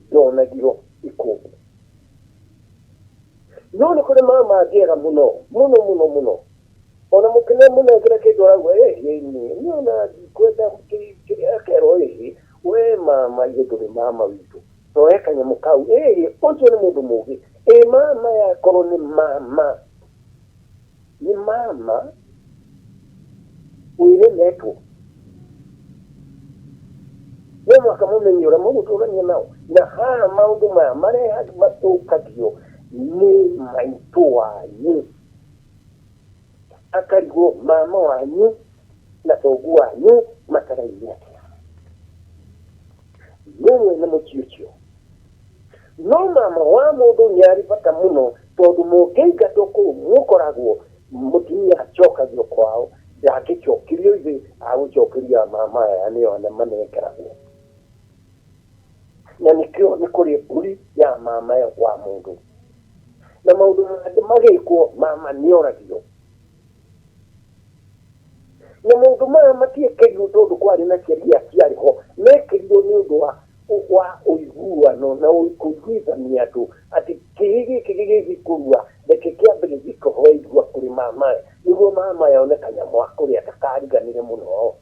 ndonagio ikũmbĩ. No nĩ kũrĩ mama angĩ ega mũno mũno mũno mũno. Ona mũkĩne mũnengere kĩndũ arauga ĩhĩ niĩ niĩ ona ndikwenda kĩrĩa akerwo ĩhĩ we mama ithe ndũrĩ mama witũ toe kanyamũ kau ĩhĩ ũcio nĩ mũndũ mũgĩ ĩ mama yakorwo nĩ mama nĩ mama wĩremetwo no mũhaka mũmenye ũrĩa mũgũtũrania nao na haha maũndũ maya mareha mathũkagio nĩ maitũ wanyu akarigwo mama wanyu na thoguo wanyu mataraine atĩa. No mwene mũciĩ ũcio. No mama wa mũndũ nĩ arĩ bata mũno tondũ mũngĩingatwo kũu mũkoragwo mũtumia acokagio kwao ndangĩcokerio ithe agũcokeria mama aya nĩo manengeragwo. Na nĩkĩo nĩ kũrĩ mbũri ya mama wa mũndũ. Na maũndũ mangĩ magĩkwo mama nĩoragio. Na maũndũ maya matiekĩrirwo tondũ kwarĩ na sheria ciarĩ ho, mekĩrirwo nĩ ũndũ wa wa ũiguano na kũiguithania andũ atĩ kĩhĩ gĩkĩ gĩgĩthiĩ kũrua reke kĩambe gĩthiĩ kũhoe irua kũrĩ mamae nĩguo mamae one kanyamũ ga kũrĩa ndakariganĩre mũno.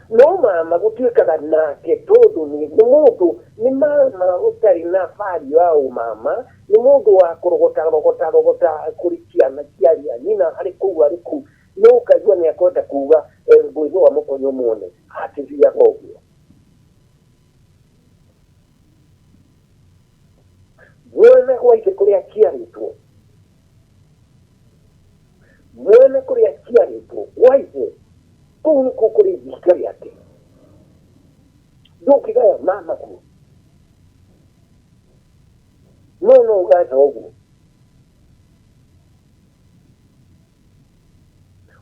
No mama gũtuĩkaga nake tondũ nĩ mũndũ nĩ mama ũtarĩ na value ya ũmama, nĩ mũndũ wa kũrogota rogota rogota kũrĩ ciana cia arĩa a nyina arĩ kũu arĩ kũu, no ũkaigua nĩ akwenda kuga ngũithũa mũkonyo muone, atithiaga ũguo. Mwene gwa ithe kũrĩa aciarĩtwo, mwene kũrĩa aciarĩtwo gwa ithe, kũu nĩkuo kũrĩ ihinga rĩake. Ndũngĩgaya mama kuo, no no ũgae thoguo.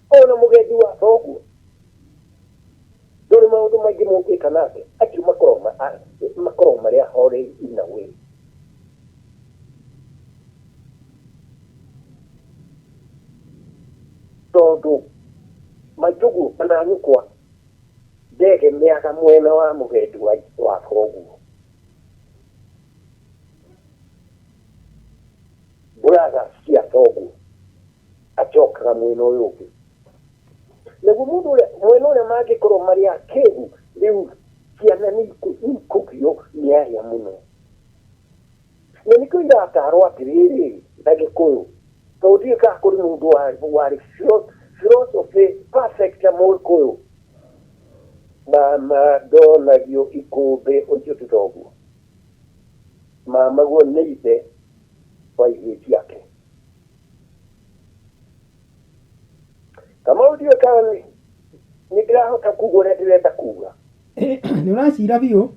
Ona mũgendi wa thoguo ndũrĩ maũndũ maingĩ mũngĩka nake, acio makoragwo marĩ ahoreri in a way. Tondũ maitũguo kana nyũkwa ndegemeaga mwena wa mũgendi wa thoguo. Brother cia thoguo acokaga mwena ũyũ ũngĩ. Naguo mũndũ ũrĩa mwena ũrĩa mangĩkorwo marĩ akĩgu rĩu ciana nĩ ikũgio nĩ arĩa mũno. Na nĩkĩo iratarwo atĩrĩrĩ na Gĩkũyũ, tondũ ndiũĩ kana kũrĩ mũndũ warĩ philosophy perfect ta Mũgĩkũyũ. Mama ndonagio ikũmbĩ ũcio ti thoguo. Mama guo nĩ ithe wa ihĩĩ ciake. Kamau ndiũĩ kana nĩ ndĩrahota kuga ũrĩa ndĩrenda kuga. Nĩ ũracira biũ.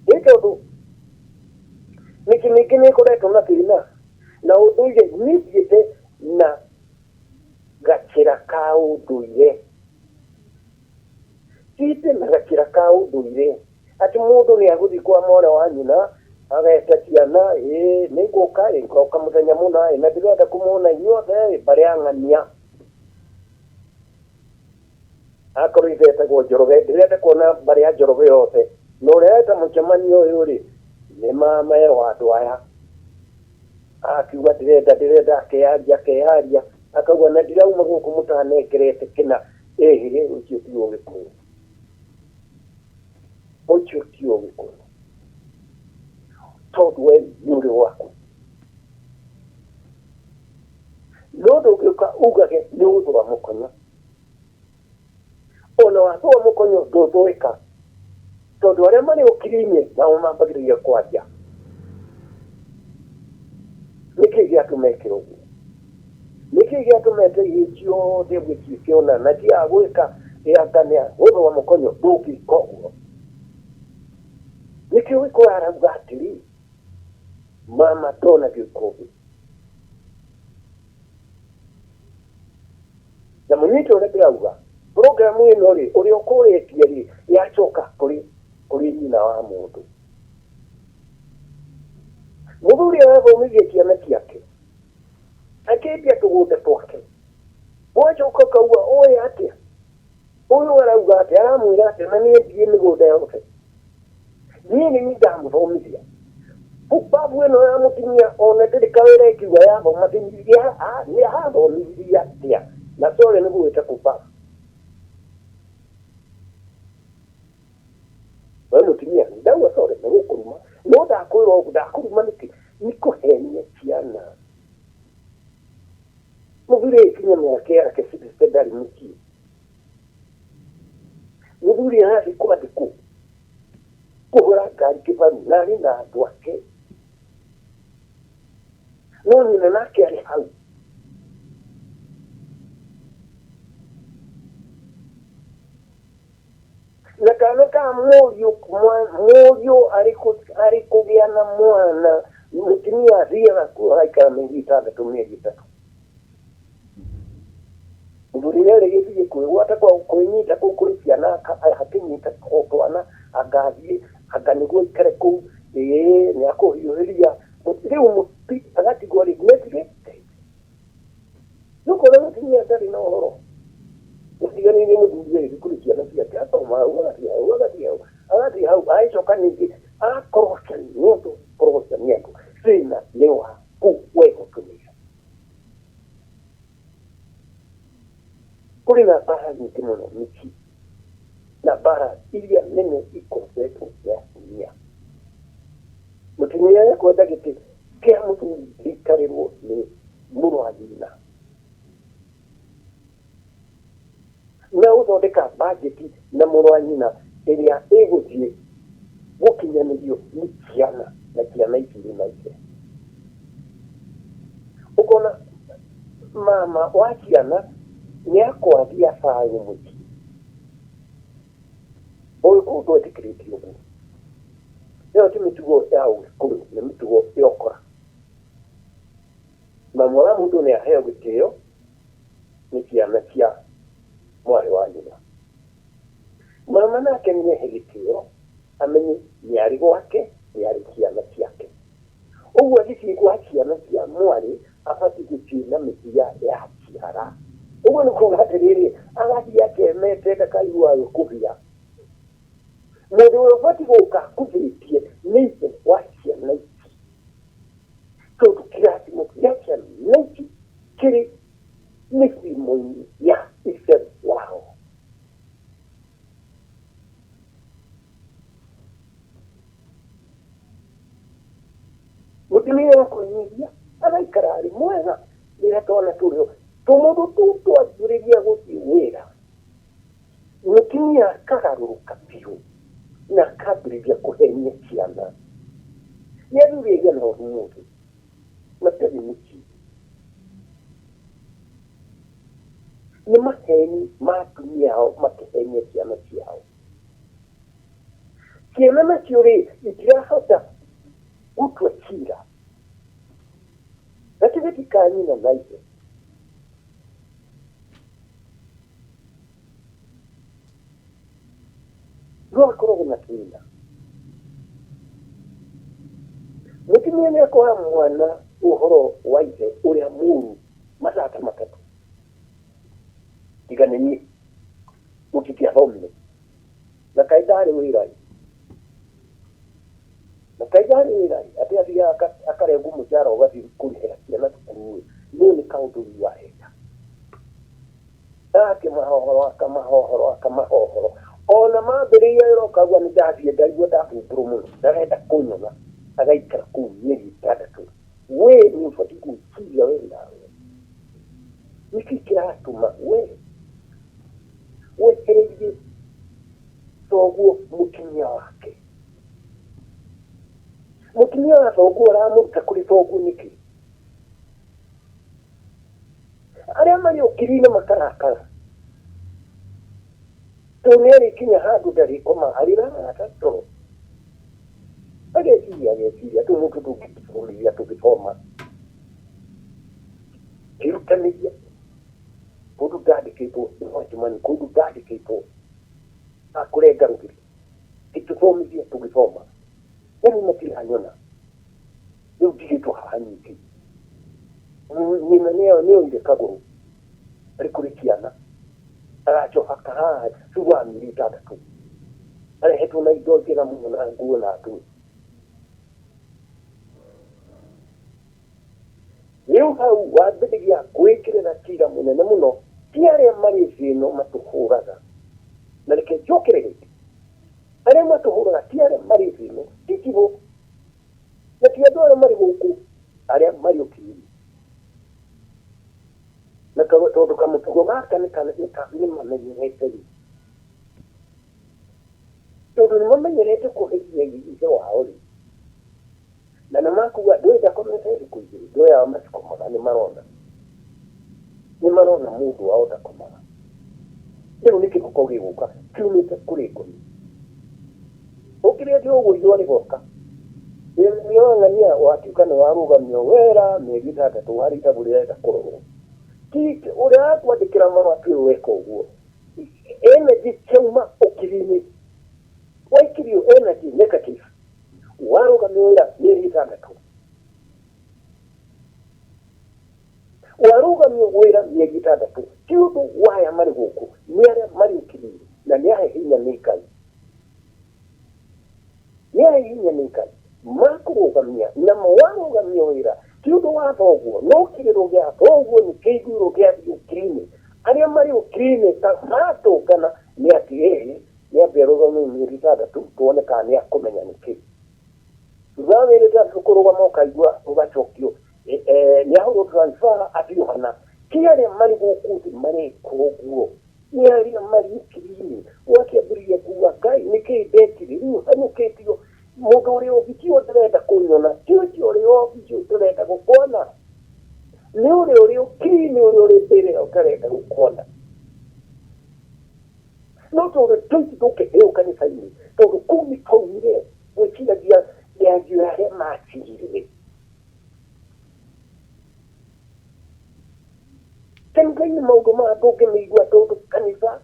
Nĩ tondũ mĩciĩ mĩingĩ nĩ ĩkoretwo na thĩna na ũndũire niĩ thiĩte na gacĩra ka ũndũire. Thiĩte na gacĩra ka ũndũire atĩ mũndũ nĩ agũthiĩ kwa mwana wa nyina ageta ciana ĩĩ nĩ ngũka ĩ ngoka mũthenya mũna ĩ na ndĩrenda kũmwona inyuothe ĩ mbarĩ ya ng'ania. Akorwo ithe etagwo Njoroge, ndĩrenda kuona mbarĩ ya Njoroge yothe. Na ũrĩa eta mũcemanio ũyũ rĩ, nĩ mama wa andũ aya. Akiuga ndĩrenda ndĩrenda akeyaria akeyaria, akauga na ndirauma gũkũ mũtanengerete kĩna. Ĩhĩ ũcio ti Ũgĩkũyũ. Ũcio ti Ũgĩkũyũ. Tondũ we nĩ ũrĩ waku. No ndũngĩũka ugage nĩ ũgũthũa mũkonyo. Ona wathũa mũkonyo ndũthũĩka. Tondũ arĩa marĩ ũkiri-inĩ nao mambagĩrĩria kwaria. Nĩkĩ gĩatũma eke ũguo? Nĩkĩ gĩatũma ete ihĩĩ ciothe ũguo ituĩke ũna na ti ya gwĩka anga nĩ gũthũa mũkonyo? Ndũngĩka ũguo. Nĩkĩo Gĩkũyũ arauga atĩrĩ, mama ndonagio ikũmbĩ. Na mũnyite ũrĩa ndĩrauga, program ĩno rĩ, ũrĩa ũkũrĩtie rĩ, yacoka kũrĩ kũrĩ nyina wa mũndũ. Mũthuri arathomithia ciana ciake, akĩendia tũgũnda twake, ũgacoka ũkauga ũĩ atĩa, ũyũ arauga atĩa, aramwĩra atĩa na nĩendie mĩgũnda yothe. Niĩ nĩ niĩ ndamũthomithia. Babu ĩno ya mũtumia ona ndĩrĩ kawĩra ĩkiuga yathoma nĩ athomithirie atĩa na sorry nĩ gũgĩta kũbabu. We mũtumia ndauga sorry nĩ gũkũruma no ndakwĩra ũguo ndakũruma nĩkĩ nĩ kũhenia ciana. Mũthuri ĩkinya mĩaka yake 60 ndarĩ mũciĩ. Mũthuri arathiĩ kwandĩkwo kũhũra ngari kĩbaru na arĩ na andũ ake. No nyina nake arĩ hau. Na kana ka mũriũ, mũriũ arĩ kũgĩa na mwana, mũtumia athiaga kuo agaikara mĩeri 6, mĩeri 3. Mũthuri nĩ arĩgĩthiĩ kwĩgwata kwa kwĩnyita kũu kũrĩ ciana, akĩnyita o twana, angathiĩ anga nĩguo aikare kũu, ĩĩ nĩ akũhiũhĩria rĩu agatigwo rĩ neglected. Nĩũkuona mũtumia atarĩ na ũhoro, ũtiganĩirie mũthuri agĩthiĩ kũrĩ ciana ciake, akoma hau, agathiĩ hau, agathiĩ hau, agathiĩ hau, agĩcoka ningĩ akoroca nĩ andũ, koroca nĩ andũ. Thĩna nĩ waku we mũtumia. Kũrĩ na mbara nyingĩ mũno mĩciĩ, na mbara iria nene ikoretwo nĩ atumia. Mũtumia ekwenda gĩtĩ kĩa mũthuri gĩikarĩrwo nĩ mũrũ wa nyina. Na gũthondeka bajeti na mũrũ wa nyina ĩrĩa ĩgũthiĩ gũkinyanĩrio nĩ ciana na ciana ici irĩ na ithe. Ũkona mama wa ciana nĩ akwagia thayũ mũciĩ. Ũgĩkũyũ ndwetĩkĩrĩtio ũguo. Ĩyo ti mĩtugo ya ũgĩkũyũ, nĩ mĩtugo ya ũkora. Mama wa mũndũ nĩ aheo gĩtĩo nĩ ciana cia mwarĩ wa nyina. Mama nake nĩ ehe gĩtĩo amenye nĩ arĩ gwake, nĩ arĩ ciana ciake. Ũguo agĩthiĩ gwa ciana cia mwarĩ abatiĩ gũthiĩ na mĩthia ya kĩara. Ũguo nĩ kuga atĩrĩrĩ, agathiĩ akemete ndakaiguage kũhĩa. Mũndũ ũrĩa ũbatiĩ gũka akuvĩtie nĩ ithe wa ciana ici. Tondũ kĩrathimo gĩa ciana ici kĩrĩ mĩthimo-inĩ ya ithe wao. Mũtumia wa kwĩnyihia agaikara arĩ mwega rĩrĩa twana tũrĩ tũmũndũ tũu twanjĩrĩria gũthiĩ wĩra, mũtumia akagarũrũka biũ na akambĩrĩria kũhenia ciana. Nĩ athuri aigana ũmũthĩ matarĩ mũciĩ? Nĩ maheni ma atumia ao makĩhenia ciana ciao. Ciana nacio rĩ, itirahota gũtua cira gatagatĩ ka nyina na ithe. No akoragwo na thĩna. Mũtumia nĩ akoha mwana ũhoro wa ithe ũrĩa mũru mathaa ta 3. Tiga nĩ niĩ mũtitiathomire. Na kaĩ ndarĩ wĩra ĩ, na kaĩ ndarĩ wĩra ĩ, atĩ athiaga akarengwo mũcara ũgathiĩ kũrĩhĩra ciana cukuru ĩ, no nĩ kaũndũ rĩu areka. Akĩmaha ũhoro, akamaha ũhoro, akamaha ũhoro. Ona mambĩrĩria wĩra ũkauga nĩ ndathiĩ ndaigua ndahumbũrwo mũno, ndarenda kũnyona, agaikara kũu mĩeri 6. We nĩ ũbatiĩ gwĩciria we nawe. Nĩkĩ kĩratũma we wehererie thoguo mũtumia wake? Mũtumia wa thoguo ũramũruta kũrĩ thoguo nĩkĩ? Arĩa marĩ ũkiri-inĩ makarakara tondũ nĩ arĩkinya handũ ndarĩkoma, arĩraraga toro. Ageciria, ageciria, tũmũndũ tũngĩthomithia tũgĩthoma. Ngĩrutanĩria kũndũ ndandĩkĩtwo nĩ Mwachimani, kũndũ ndandĩkĩtwo akũrenga rũgiri, ngĩtũthomithia tũgĩthoma, na rĩu matiranyona, rĩu ndigĩtwo haha nyingĩ. Nyina nĩoire kagũrũ arĩ kũrĩ ciana, agacoka haha thutha wa mĩeri 6, arehetwo na indo njega mũno na nguo na ndũĩ. Rĩu hau wambĩrĩria gwĩkĩrĩra cira mũnene mũno, ti arĩa marĩ thĩ ĩno matũhũraga. Na reke njokere rĩngĩ, arĩa matũhũraga ti arĩa marĩ thĩ ĩno, ti tiguo, na ti andũ arĩa marĩ gũkũ, arĩa marĩ ũkiri-inĩ. Na tondũ kamũtugo gaka nĩ mamenyerete rĩ, tondũ nĩ mamenyerete kũherithia ithe wao rĩ, Na nĩ makuga ndũĩ ndakomete thikũ igĩrĩ, ndũĩ aya matikomaga nĩ marona. Nĩ marona mũndũ wao ndakomaga. Rĩu nĩ kĩboko gĩgũka kiumĩte kũrĩ ngoni. Ũkirĩte ũguo riũa rĩgoka. Nĩwang'ania watuĩka nĩ warũgamio wĩra mĩeri ĩtandatũ harĩ itabu rĩrenda kũrorwo. Ti ũrĩa wakwandĩkĩra marũa tiwe weka ũguo. Energy ciauma ũkiri-inĩ. Waikirio energy negative. Warũgamio wĩra mĩeri ĩtandatũ. Warũgamio wĩra mĩeri ĩtandatũ. Ti ũndũ wa aya marĩ gũkũ, nĩ arĩa marĩ ũkiri-inĩ na nĩ ahe hinya nĩ Ngai. Nĩ ahe hinya nĩ Ngai makũrũgamia na warũgamio wĩra ti ũndũ wa thoguo no kĩrĩro gĩa thoguo nĩ kĩiguirwo gĩathiĩ ũkiri-inĩ. Arĩa marĩ ũkiri-inĩ ta matũngana nĩ atĩ ĩĩ nĩ ambe arũgamio mĩeri ĩtandatũ tuone kana nĩ akũmenya nĩkĩ. Thutha wa mĩeri ĩtandatũ kũrũgama ũkaigua ũgacokio nĩ ahũrwo transfer athiĩ hana. Ti arĩa marĩ gũkũ thĩ mareka ũguo. Nĩ arĩa marĩ ũkiri-inĩ. Ũgakĩambĩrĩria kuga Ngai nĩkĩ ndekire rĩu hanyũkĩtio mũndũ ũrĩ obici ũyũ ndĩrenda kũnyona ti ũcio ũrĩ obici ũrenda gũkuona nĩ ũrĩa ũrĩ ũkiri-inĩ ũrĩa ũrĩ mbĩrĩra ũtarenda gũkuona. No tondũ tũici tũkĩheo kanitha-inĩ tondũ kũu nĩ twaumire gwĩciragia mĩario ya arĩa macirire. Kanitha-inĩ maũndũ maya ndũngĩmĩigua tondũ kanitha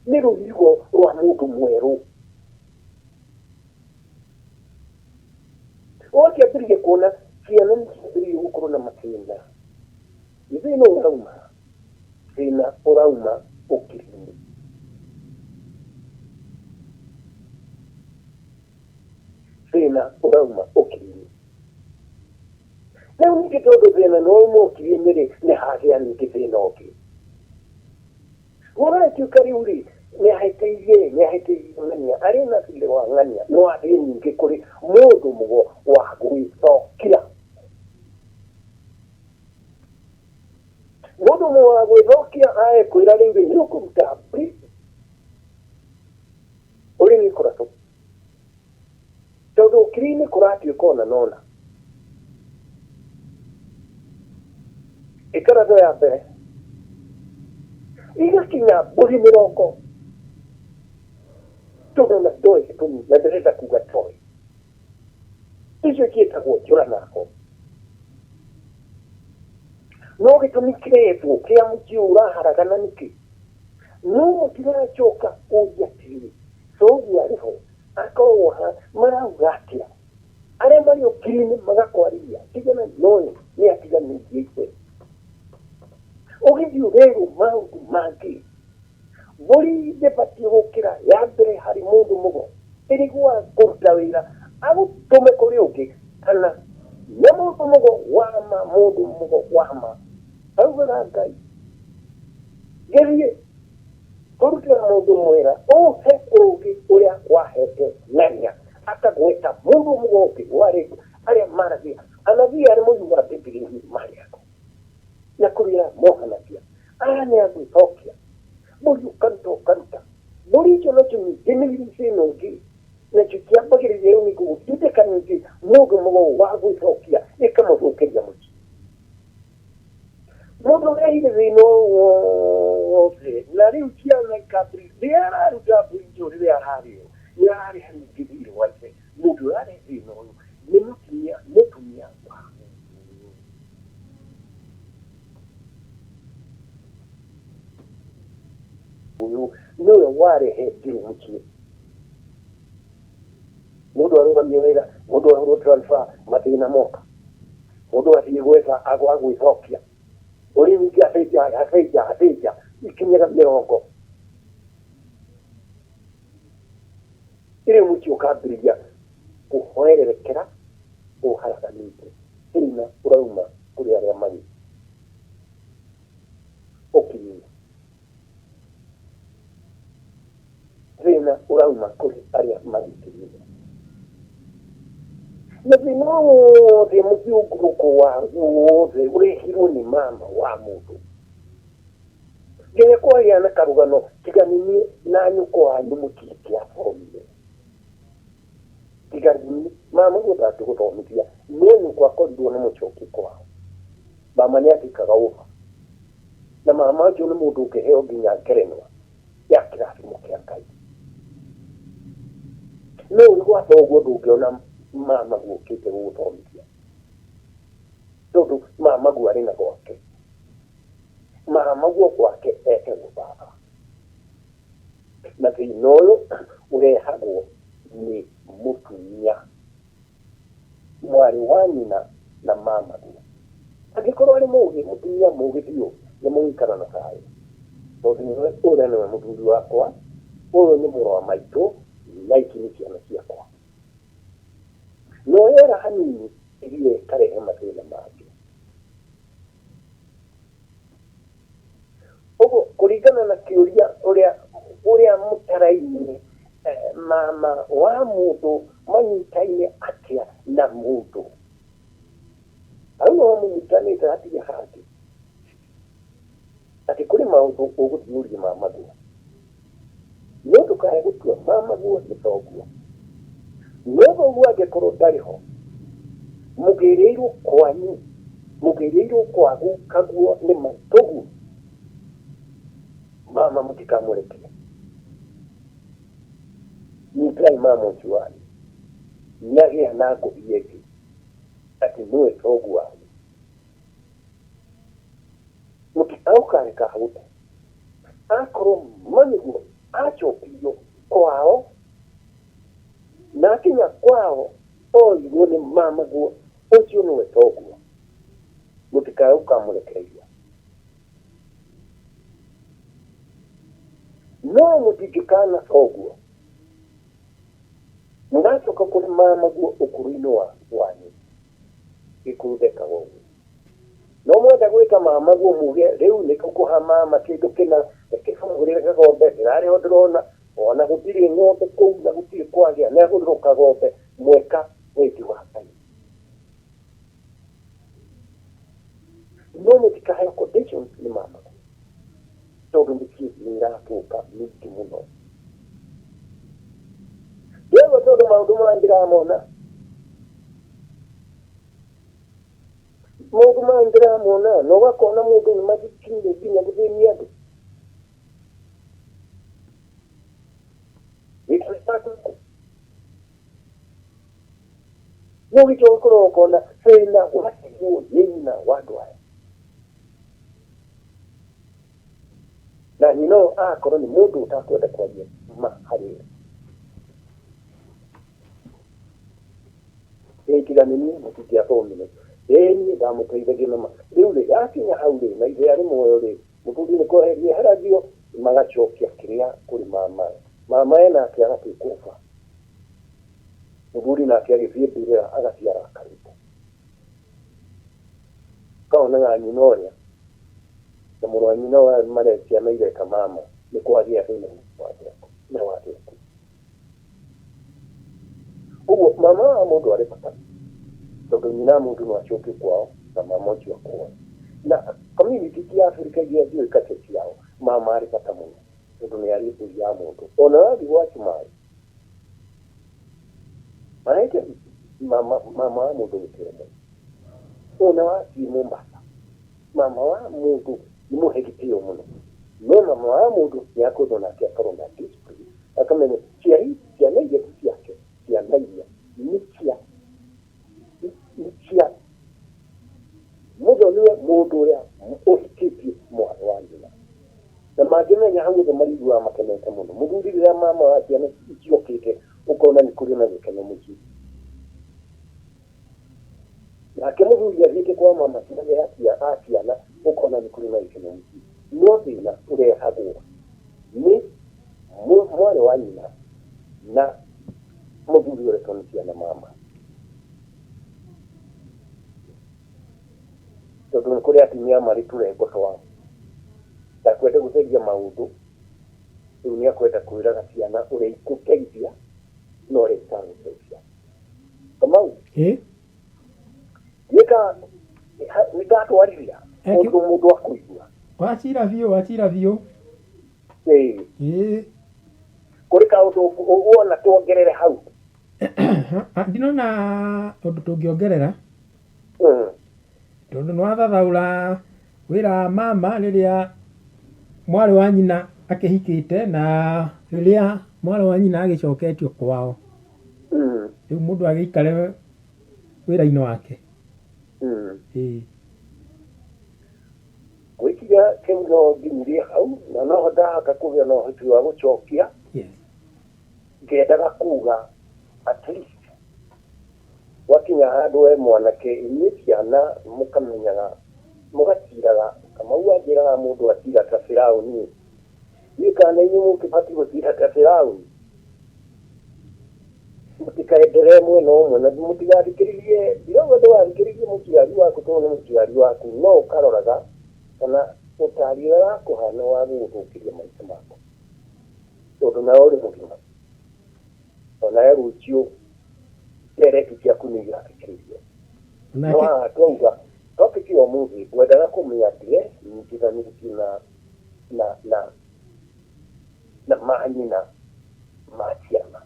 nĩ rũirigo rwa mũndũ mwerũ. Ũgakĩambĩrĩria kuona ciana nĩ ciambĩrĩirie gũkorwo na mathĩna. Nĩ thĩna ũrauma, thĩna ũrauma ũkiri-inĩ. Thĩna ũrauma ũkiri-inĩ. Rĩu ningĩ tondũ thĩna nĩ wauma ũkiri-inĩ rĩ, nĩ hagĩa ningĩ thĩna ũngĩ. Gũgatuĩka rĩu rĩ, nĩ ahĩtĩirie nĩ ahĩtĩirie ng'ania, arĩ na thirĩ wa ng'ania, no athiĩ ningĩ kũrĩ mũndũ mũgo wa gwĩcokia. Mũndũ mũgo wa gwĩcokia ae kwĩra rĩu rĩ, nĩ ũkũruta mbũri ũrĩ nĩ kũratũ. Tondũ ũkiri-inĩ kũratuĩka ona nona. Ĩkaratho ya mbere igakinya mbũri mĩrongo tondũ ona ndoĩ gĩtũmi na ndĩrenda kuga ndoĩ. Icio ciĩtagwo njũranako. No gĩtũmi kĩretwo kĩa mũciĩ ũraharagana nĩkĩ? No mũtiracoka kũria atĩrĩrĩ, thoguo arĩ ho akoragwo ha marauga atĩa? Arĩa marĩ ũkiri-inĩ magakwarĩria tigana na ũyũ nĩ atiganĩirie ithe. Ũgĩthiĩ ũrerwo maũndũ mangĩ. Mbũri ndĩbatiĩ gũkĩra ya mbere harĩ mũndũ mũgo ĩrĩ gwa kũruta wĩra agũtũme kũrĩ ũngĩ kana na mũndũ mũgo wa ma mũndũ mũgo wa ma augaga Ngai gĩthiĩ kũrutĩra mũndũ mwĩra ũhe ũũgĩ ũrĩa wahete ng'ania akagweta mũndũ mũgo ũngĩ warĩ arĩa maragia anabii arĩa moigaga Bibilia-inĩ marĩ andũ na kũrĩa mohanagia aya nĩ agwĩcokia mbũri ũkaruta ũkaruta mbũri icio nacio ningĩ nĩ irĩ thĩna ũngĩ nacio kĩambagĩrĩria rĩu nĩ gũgũtindĩka ningĩ mũndũ mũgo wa gwĩcokia ĩkamũthũkĩria mũciĩ mũndũ ũrehire thĩna ũyũ wothe na rĩu ciana ikambĩrĩria rĩrĩa araruta mbũri icio rĩrĩa ararĩo nĩ ararĩha ningĩ thirĩ wa ithe mũndũ ũrĩa arehe thĩna ũyũ nĩ mũtumia mũtumia wa mũndũ ũyũ. Ũyũ nĩwe warehe ndirũ mũciĩ. Mũndũ arũgamio wĩra, mũndũ ahũrwo transfer, mathĩna moka. Mũndũ athiĩ gwetha agwa gwĩcokia. Ũrĩ ningĩ acenja acenja acenja ikinyaga mĩrongo. Rĩu mũciĩ ũkambĩrĩria kũhoererekera ũharaganĩte. Thĩna ũrauma kũrĩ arĩa marĩ ũkiri-inĩ. Thĩna ũrauma kũrĩ arĩa marĩ ũkiri-inĩ. Na thĩna wothe mũthiũngũrũko waguo wothe ũrehirwo nĩ mama wa mũndũ. Nginya kwagĩa na karũgano tiga nĩ niĩ na nyũkwa wanyu mũtingĩathomire. Tiga nĩ niĩ, mama ũguo ndangĩgũthomithia no nyũkwa akorirwo nĩ mũcoki kwao. Mama nĩ andĩkaga over. Na mama ũcio nĩ mũndũ ũngĩheo nginya ngerenwa ya kĩrathimo kĩa Ngai. No ũrĩ gwa thoguo ndũngĩona mamaguo okĩte gũgũthomithia, tondũ mamaguo arĩ na gwake. Mamaguo gwake etagwo baba. Na thĩna ũyũ ũrehagwo nĩ mũtumia, mwarĩ wa nyina na mamaguo. Angĩkorwo arĩ mũgĩ, mũtumia mũgĩ biũ, nĩ mũgũikara na thayũ. Tondũ nĩwe ũrĩa nĩwe mũthuri wakwa, ũyũ nĩ mũrũ wa maitũ, na ici nĩ ciana ciakwa. No yera hanini ĩthiĩ ĩkarehe mathĩna mangĩ. Ũguo kũringana na kĩũria ũrĩa ũrĩa mũtaraine mama wa mũndũ manyitaine atĩa na mũndũ. Hau no mũnyitanĩte hatirĩ hangĩ. Atĩ kũrĩ maũndũ ũgũthiĩ ũrie mamaguo. No ndũkae gũtua mamaguo nĩ thoguo. No thoguo angĩkorwo ndarĩ ho, mũgĩrĩirwo kwanyu, mũgĩrĩirwo kwa gukaguo nĩ maitũguo, mama mũtikamũrekie. Nyitai mama ũcio wanyu. Nĩagĩa na ngũbia ĩngĩ atĩ nĩwe thoguo wanyu. Mũtikaũkareka ahũte. Akorwo ma nĩguo acokirio kwao, na akinya kwao orirwo nĩ mamaguo ũcio nĩwe thoguo, mũtikae gũkamũrekereria. No mũtingĩkana thoguo, mũgacoka kũrĩ mamaguo ũkũrũ-inĩ wanyu. Gĩkũyũ ndekaga ũguo. No mwenda gwĩka mama guo muge rĩu nĩ tũkũha mama kĩndũ kĩna, reke tũmũgũrĩre kagombe, ndĩrarĩ ho ndĩrona ona gũtirĩ ng'ombe kũu na gũtirĩ kwagĩa, nĩ agũrĩrwo kagombe, mweka wendi wa Ngai. No mũtikaheo conditions nĩ mama tondũ mĩciĩ nĩ ĩrathũka mĩingĩ mũno. Ndĩraigua tondũ maũndũ maya ndĩramona Maũndũ maya ndĩramona na ũgakona mũndũ nĩ mathikinyire nginya gũthĩnia andũ. No gĩcho ũkorwo ũkona thĩna watigwo nĩ nyina wa andũ aya. Na nyina ũyũ agakorwo nĩ mũndũ ũtakwenda kwaria ma harĩ we. Ĩĩ tiga nĩ niĩ mũtingĩathomire. Ĩĩ niĩ ndamũteithagia na ma. Rĩu rĩ, yakinya hau rĩ, na ithe arĩ muoyo rĩ, mũthuri nĩ kweherio eheragio, magacokia kĩrĩa kũrĩ mamae. Mamae nake agatuĩka ũba. Mũthuri nake agĩthiĩ mbĩrĩra agathiĩ arakarĩte. Ũkaonaga nyina ũrĩa na mũrũ wa nyina ũrĩa mare ciana ireka mama nĩ kwagĩa thĩna na wagĩku. Ũguo mama wa mũndũ arĩ bata tondũ nyina wa mũndũ no acokio kwao na mama ũcio akorwo na community cia Africa iria njũĩ culture ciao mama arĩ bata mũno tondũ nĩ arĩ mbũri ya mũndũ ona wathiĩ gwa Cumarĩ mahete mama mama wa mũndũ gĩtĩo mũno ona wathiĩ Mombasa mama wa mũndũ nĩ mũhe gĩtĩo mũno no mama wa mũndũ nĩ akwendwo nake akorwo na discipline akamenya ciari ciana iria ti ciake ciana iria nĩ cia nĩ cia mũthoniwe mũndũ ũrĩa ũhikĩtie mwarĩ wa nyina na mangĩmenya hau othe mariguaga makenete mũno mũthuri rĩrĩa mama wa ciana iciokĩte ũkona nĩ kũrĩ na gĩkeno mũciĩ nake mũthuri athiĩte kwa mama ciake a ciana ũkona nĩ kũrĩ na gĩkeno mũciĩ no thĩna ũrehagwo nĩ mwarĩ wa nyina na mũthuri ũretwo nĩ ciana mama tondũ nĩ kũrĩ atumia marĩ tũrengo twao ndakwenda gũtheria maũndũ rĩu nĩ akwenda kwĩraga ciana ũrĩa ikũteithia na ũrĩa itagũteithia Kamau Ĩ? Nĩka nĩ ndatwarithia Eh, ũndũ mũndũ akũigua. Wacira biũ, wacira biũ. Ĩĩ. Ĩ. Kũrĩ kaũndũ wona tuongerere hau? Ah, ndinona ũndũ tũngĩongerera tondũ nĩ wathathaũra wĩra wa mama rĩrĩa mwarĩ wa nyina akĩhikĩte na rĩrĩa mwarĩ wa nyina agĩcoketio kwao. Rĩu mũndũ agĩikare wĩra-inĩ wake. Ĩĩ. Gwĩciria kĩu no nginyirie hau na no ndahota kũgĩa na ũhoti wa gũcokia. Ngĩendaga kuga at least gwakinya handũ we mwanake, inyuĩ ciana mũkamenyaga mũgatiraga. Kamau anjĩraga mũndũ atira ta Firaũni. Niĩ kana inyuĩ mũkĩbatiĩ gũtira ta Firaũni? Mũtikaenderee mwena ũmwe na mũtigathikĩrĩrie, ndirauga ndũgathikĩrĩrie mũciari waku tondũ nĩ mũciari waku, no ũkaroraga kana ũtari ũrĩa arakũha nĩ wa gũgũthũkĩria maica maku, tondũ nawe ũrĩ mũgima, onawe rũciũ ndereti ciaku nĩ igathikĩrĩrio. No haha twauga topic ya ũmũthĩ ngwendaga kũmĩ address nyitithanĩtie na na na na manyina ma ciana.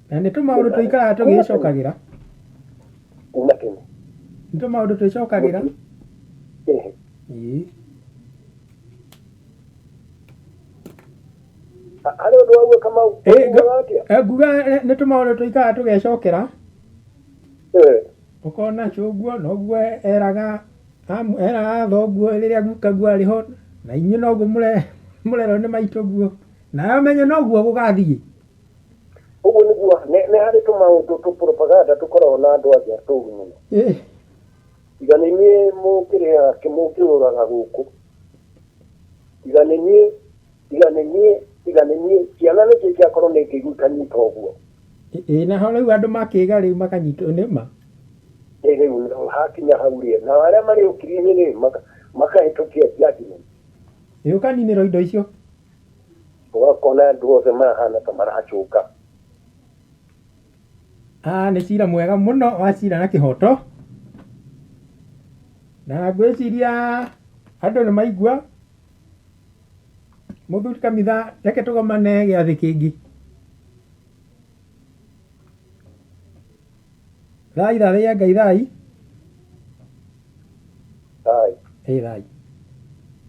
Na nĩ tũmaũndũ tũikaraga tũgĩcokagĩra. Kuma tene. Nĩ tũmaũndũ twĩcokagĩra. Ĩĩ. Harĩ ũndũ wauga Kamau? Ũkugaga atĩa? Nguga nĩ tũmaũndũ tũikaraga tũgecokera. Ũkona cũguo noguo eraga eraga thoguo rĩrĩa gukaguo arĩ ho, na inyuĩ noguo mũrerwo nĩ maitũguo, nawe ũmenye noguo gũgathiĩ. Ũguo nĩguo, nĩ harĩ tũmaũndũ tũ propaganda tũkoragwo na andũ anja tũru mũno. Tiga nĩ niĩ mũkĩrĩhaga mũkĩũraga gũkũ. Tiga nĩ niĩ, tiga nĩ niĩ, tiga nĩ niĩ. Ciana nĩcio ciakorwo nĩ ingĩigua ũguo. Ĩĩ naho rĩu andũ makĩga rĩu makanyitwo nĩ ma. Ĩ rĩu hakinya hau rĩ, nao arĩa marĩ ũkiri-inĩ rĩ, makahĩtũkia judgment. Ĩ ũkaninĩrwo indo icio. Ũgakona andũ othe marahana ta maracũka. Ah, nĩ cira mwega mũno wa cira na kĩhoto. Na ngwĩciria andũ nĩ maigua. Mũthuri Kamitha, reke tũgomane gĩathĩ kĩngĩ. Thai thathaiya Ngai thai. Thai. Ĩ thai.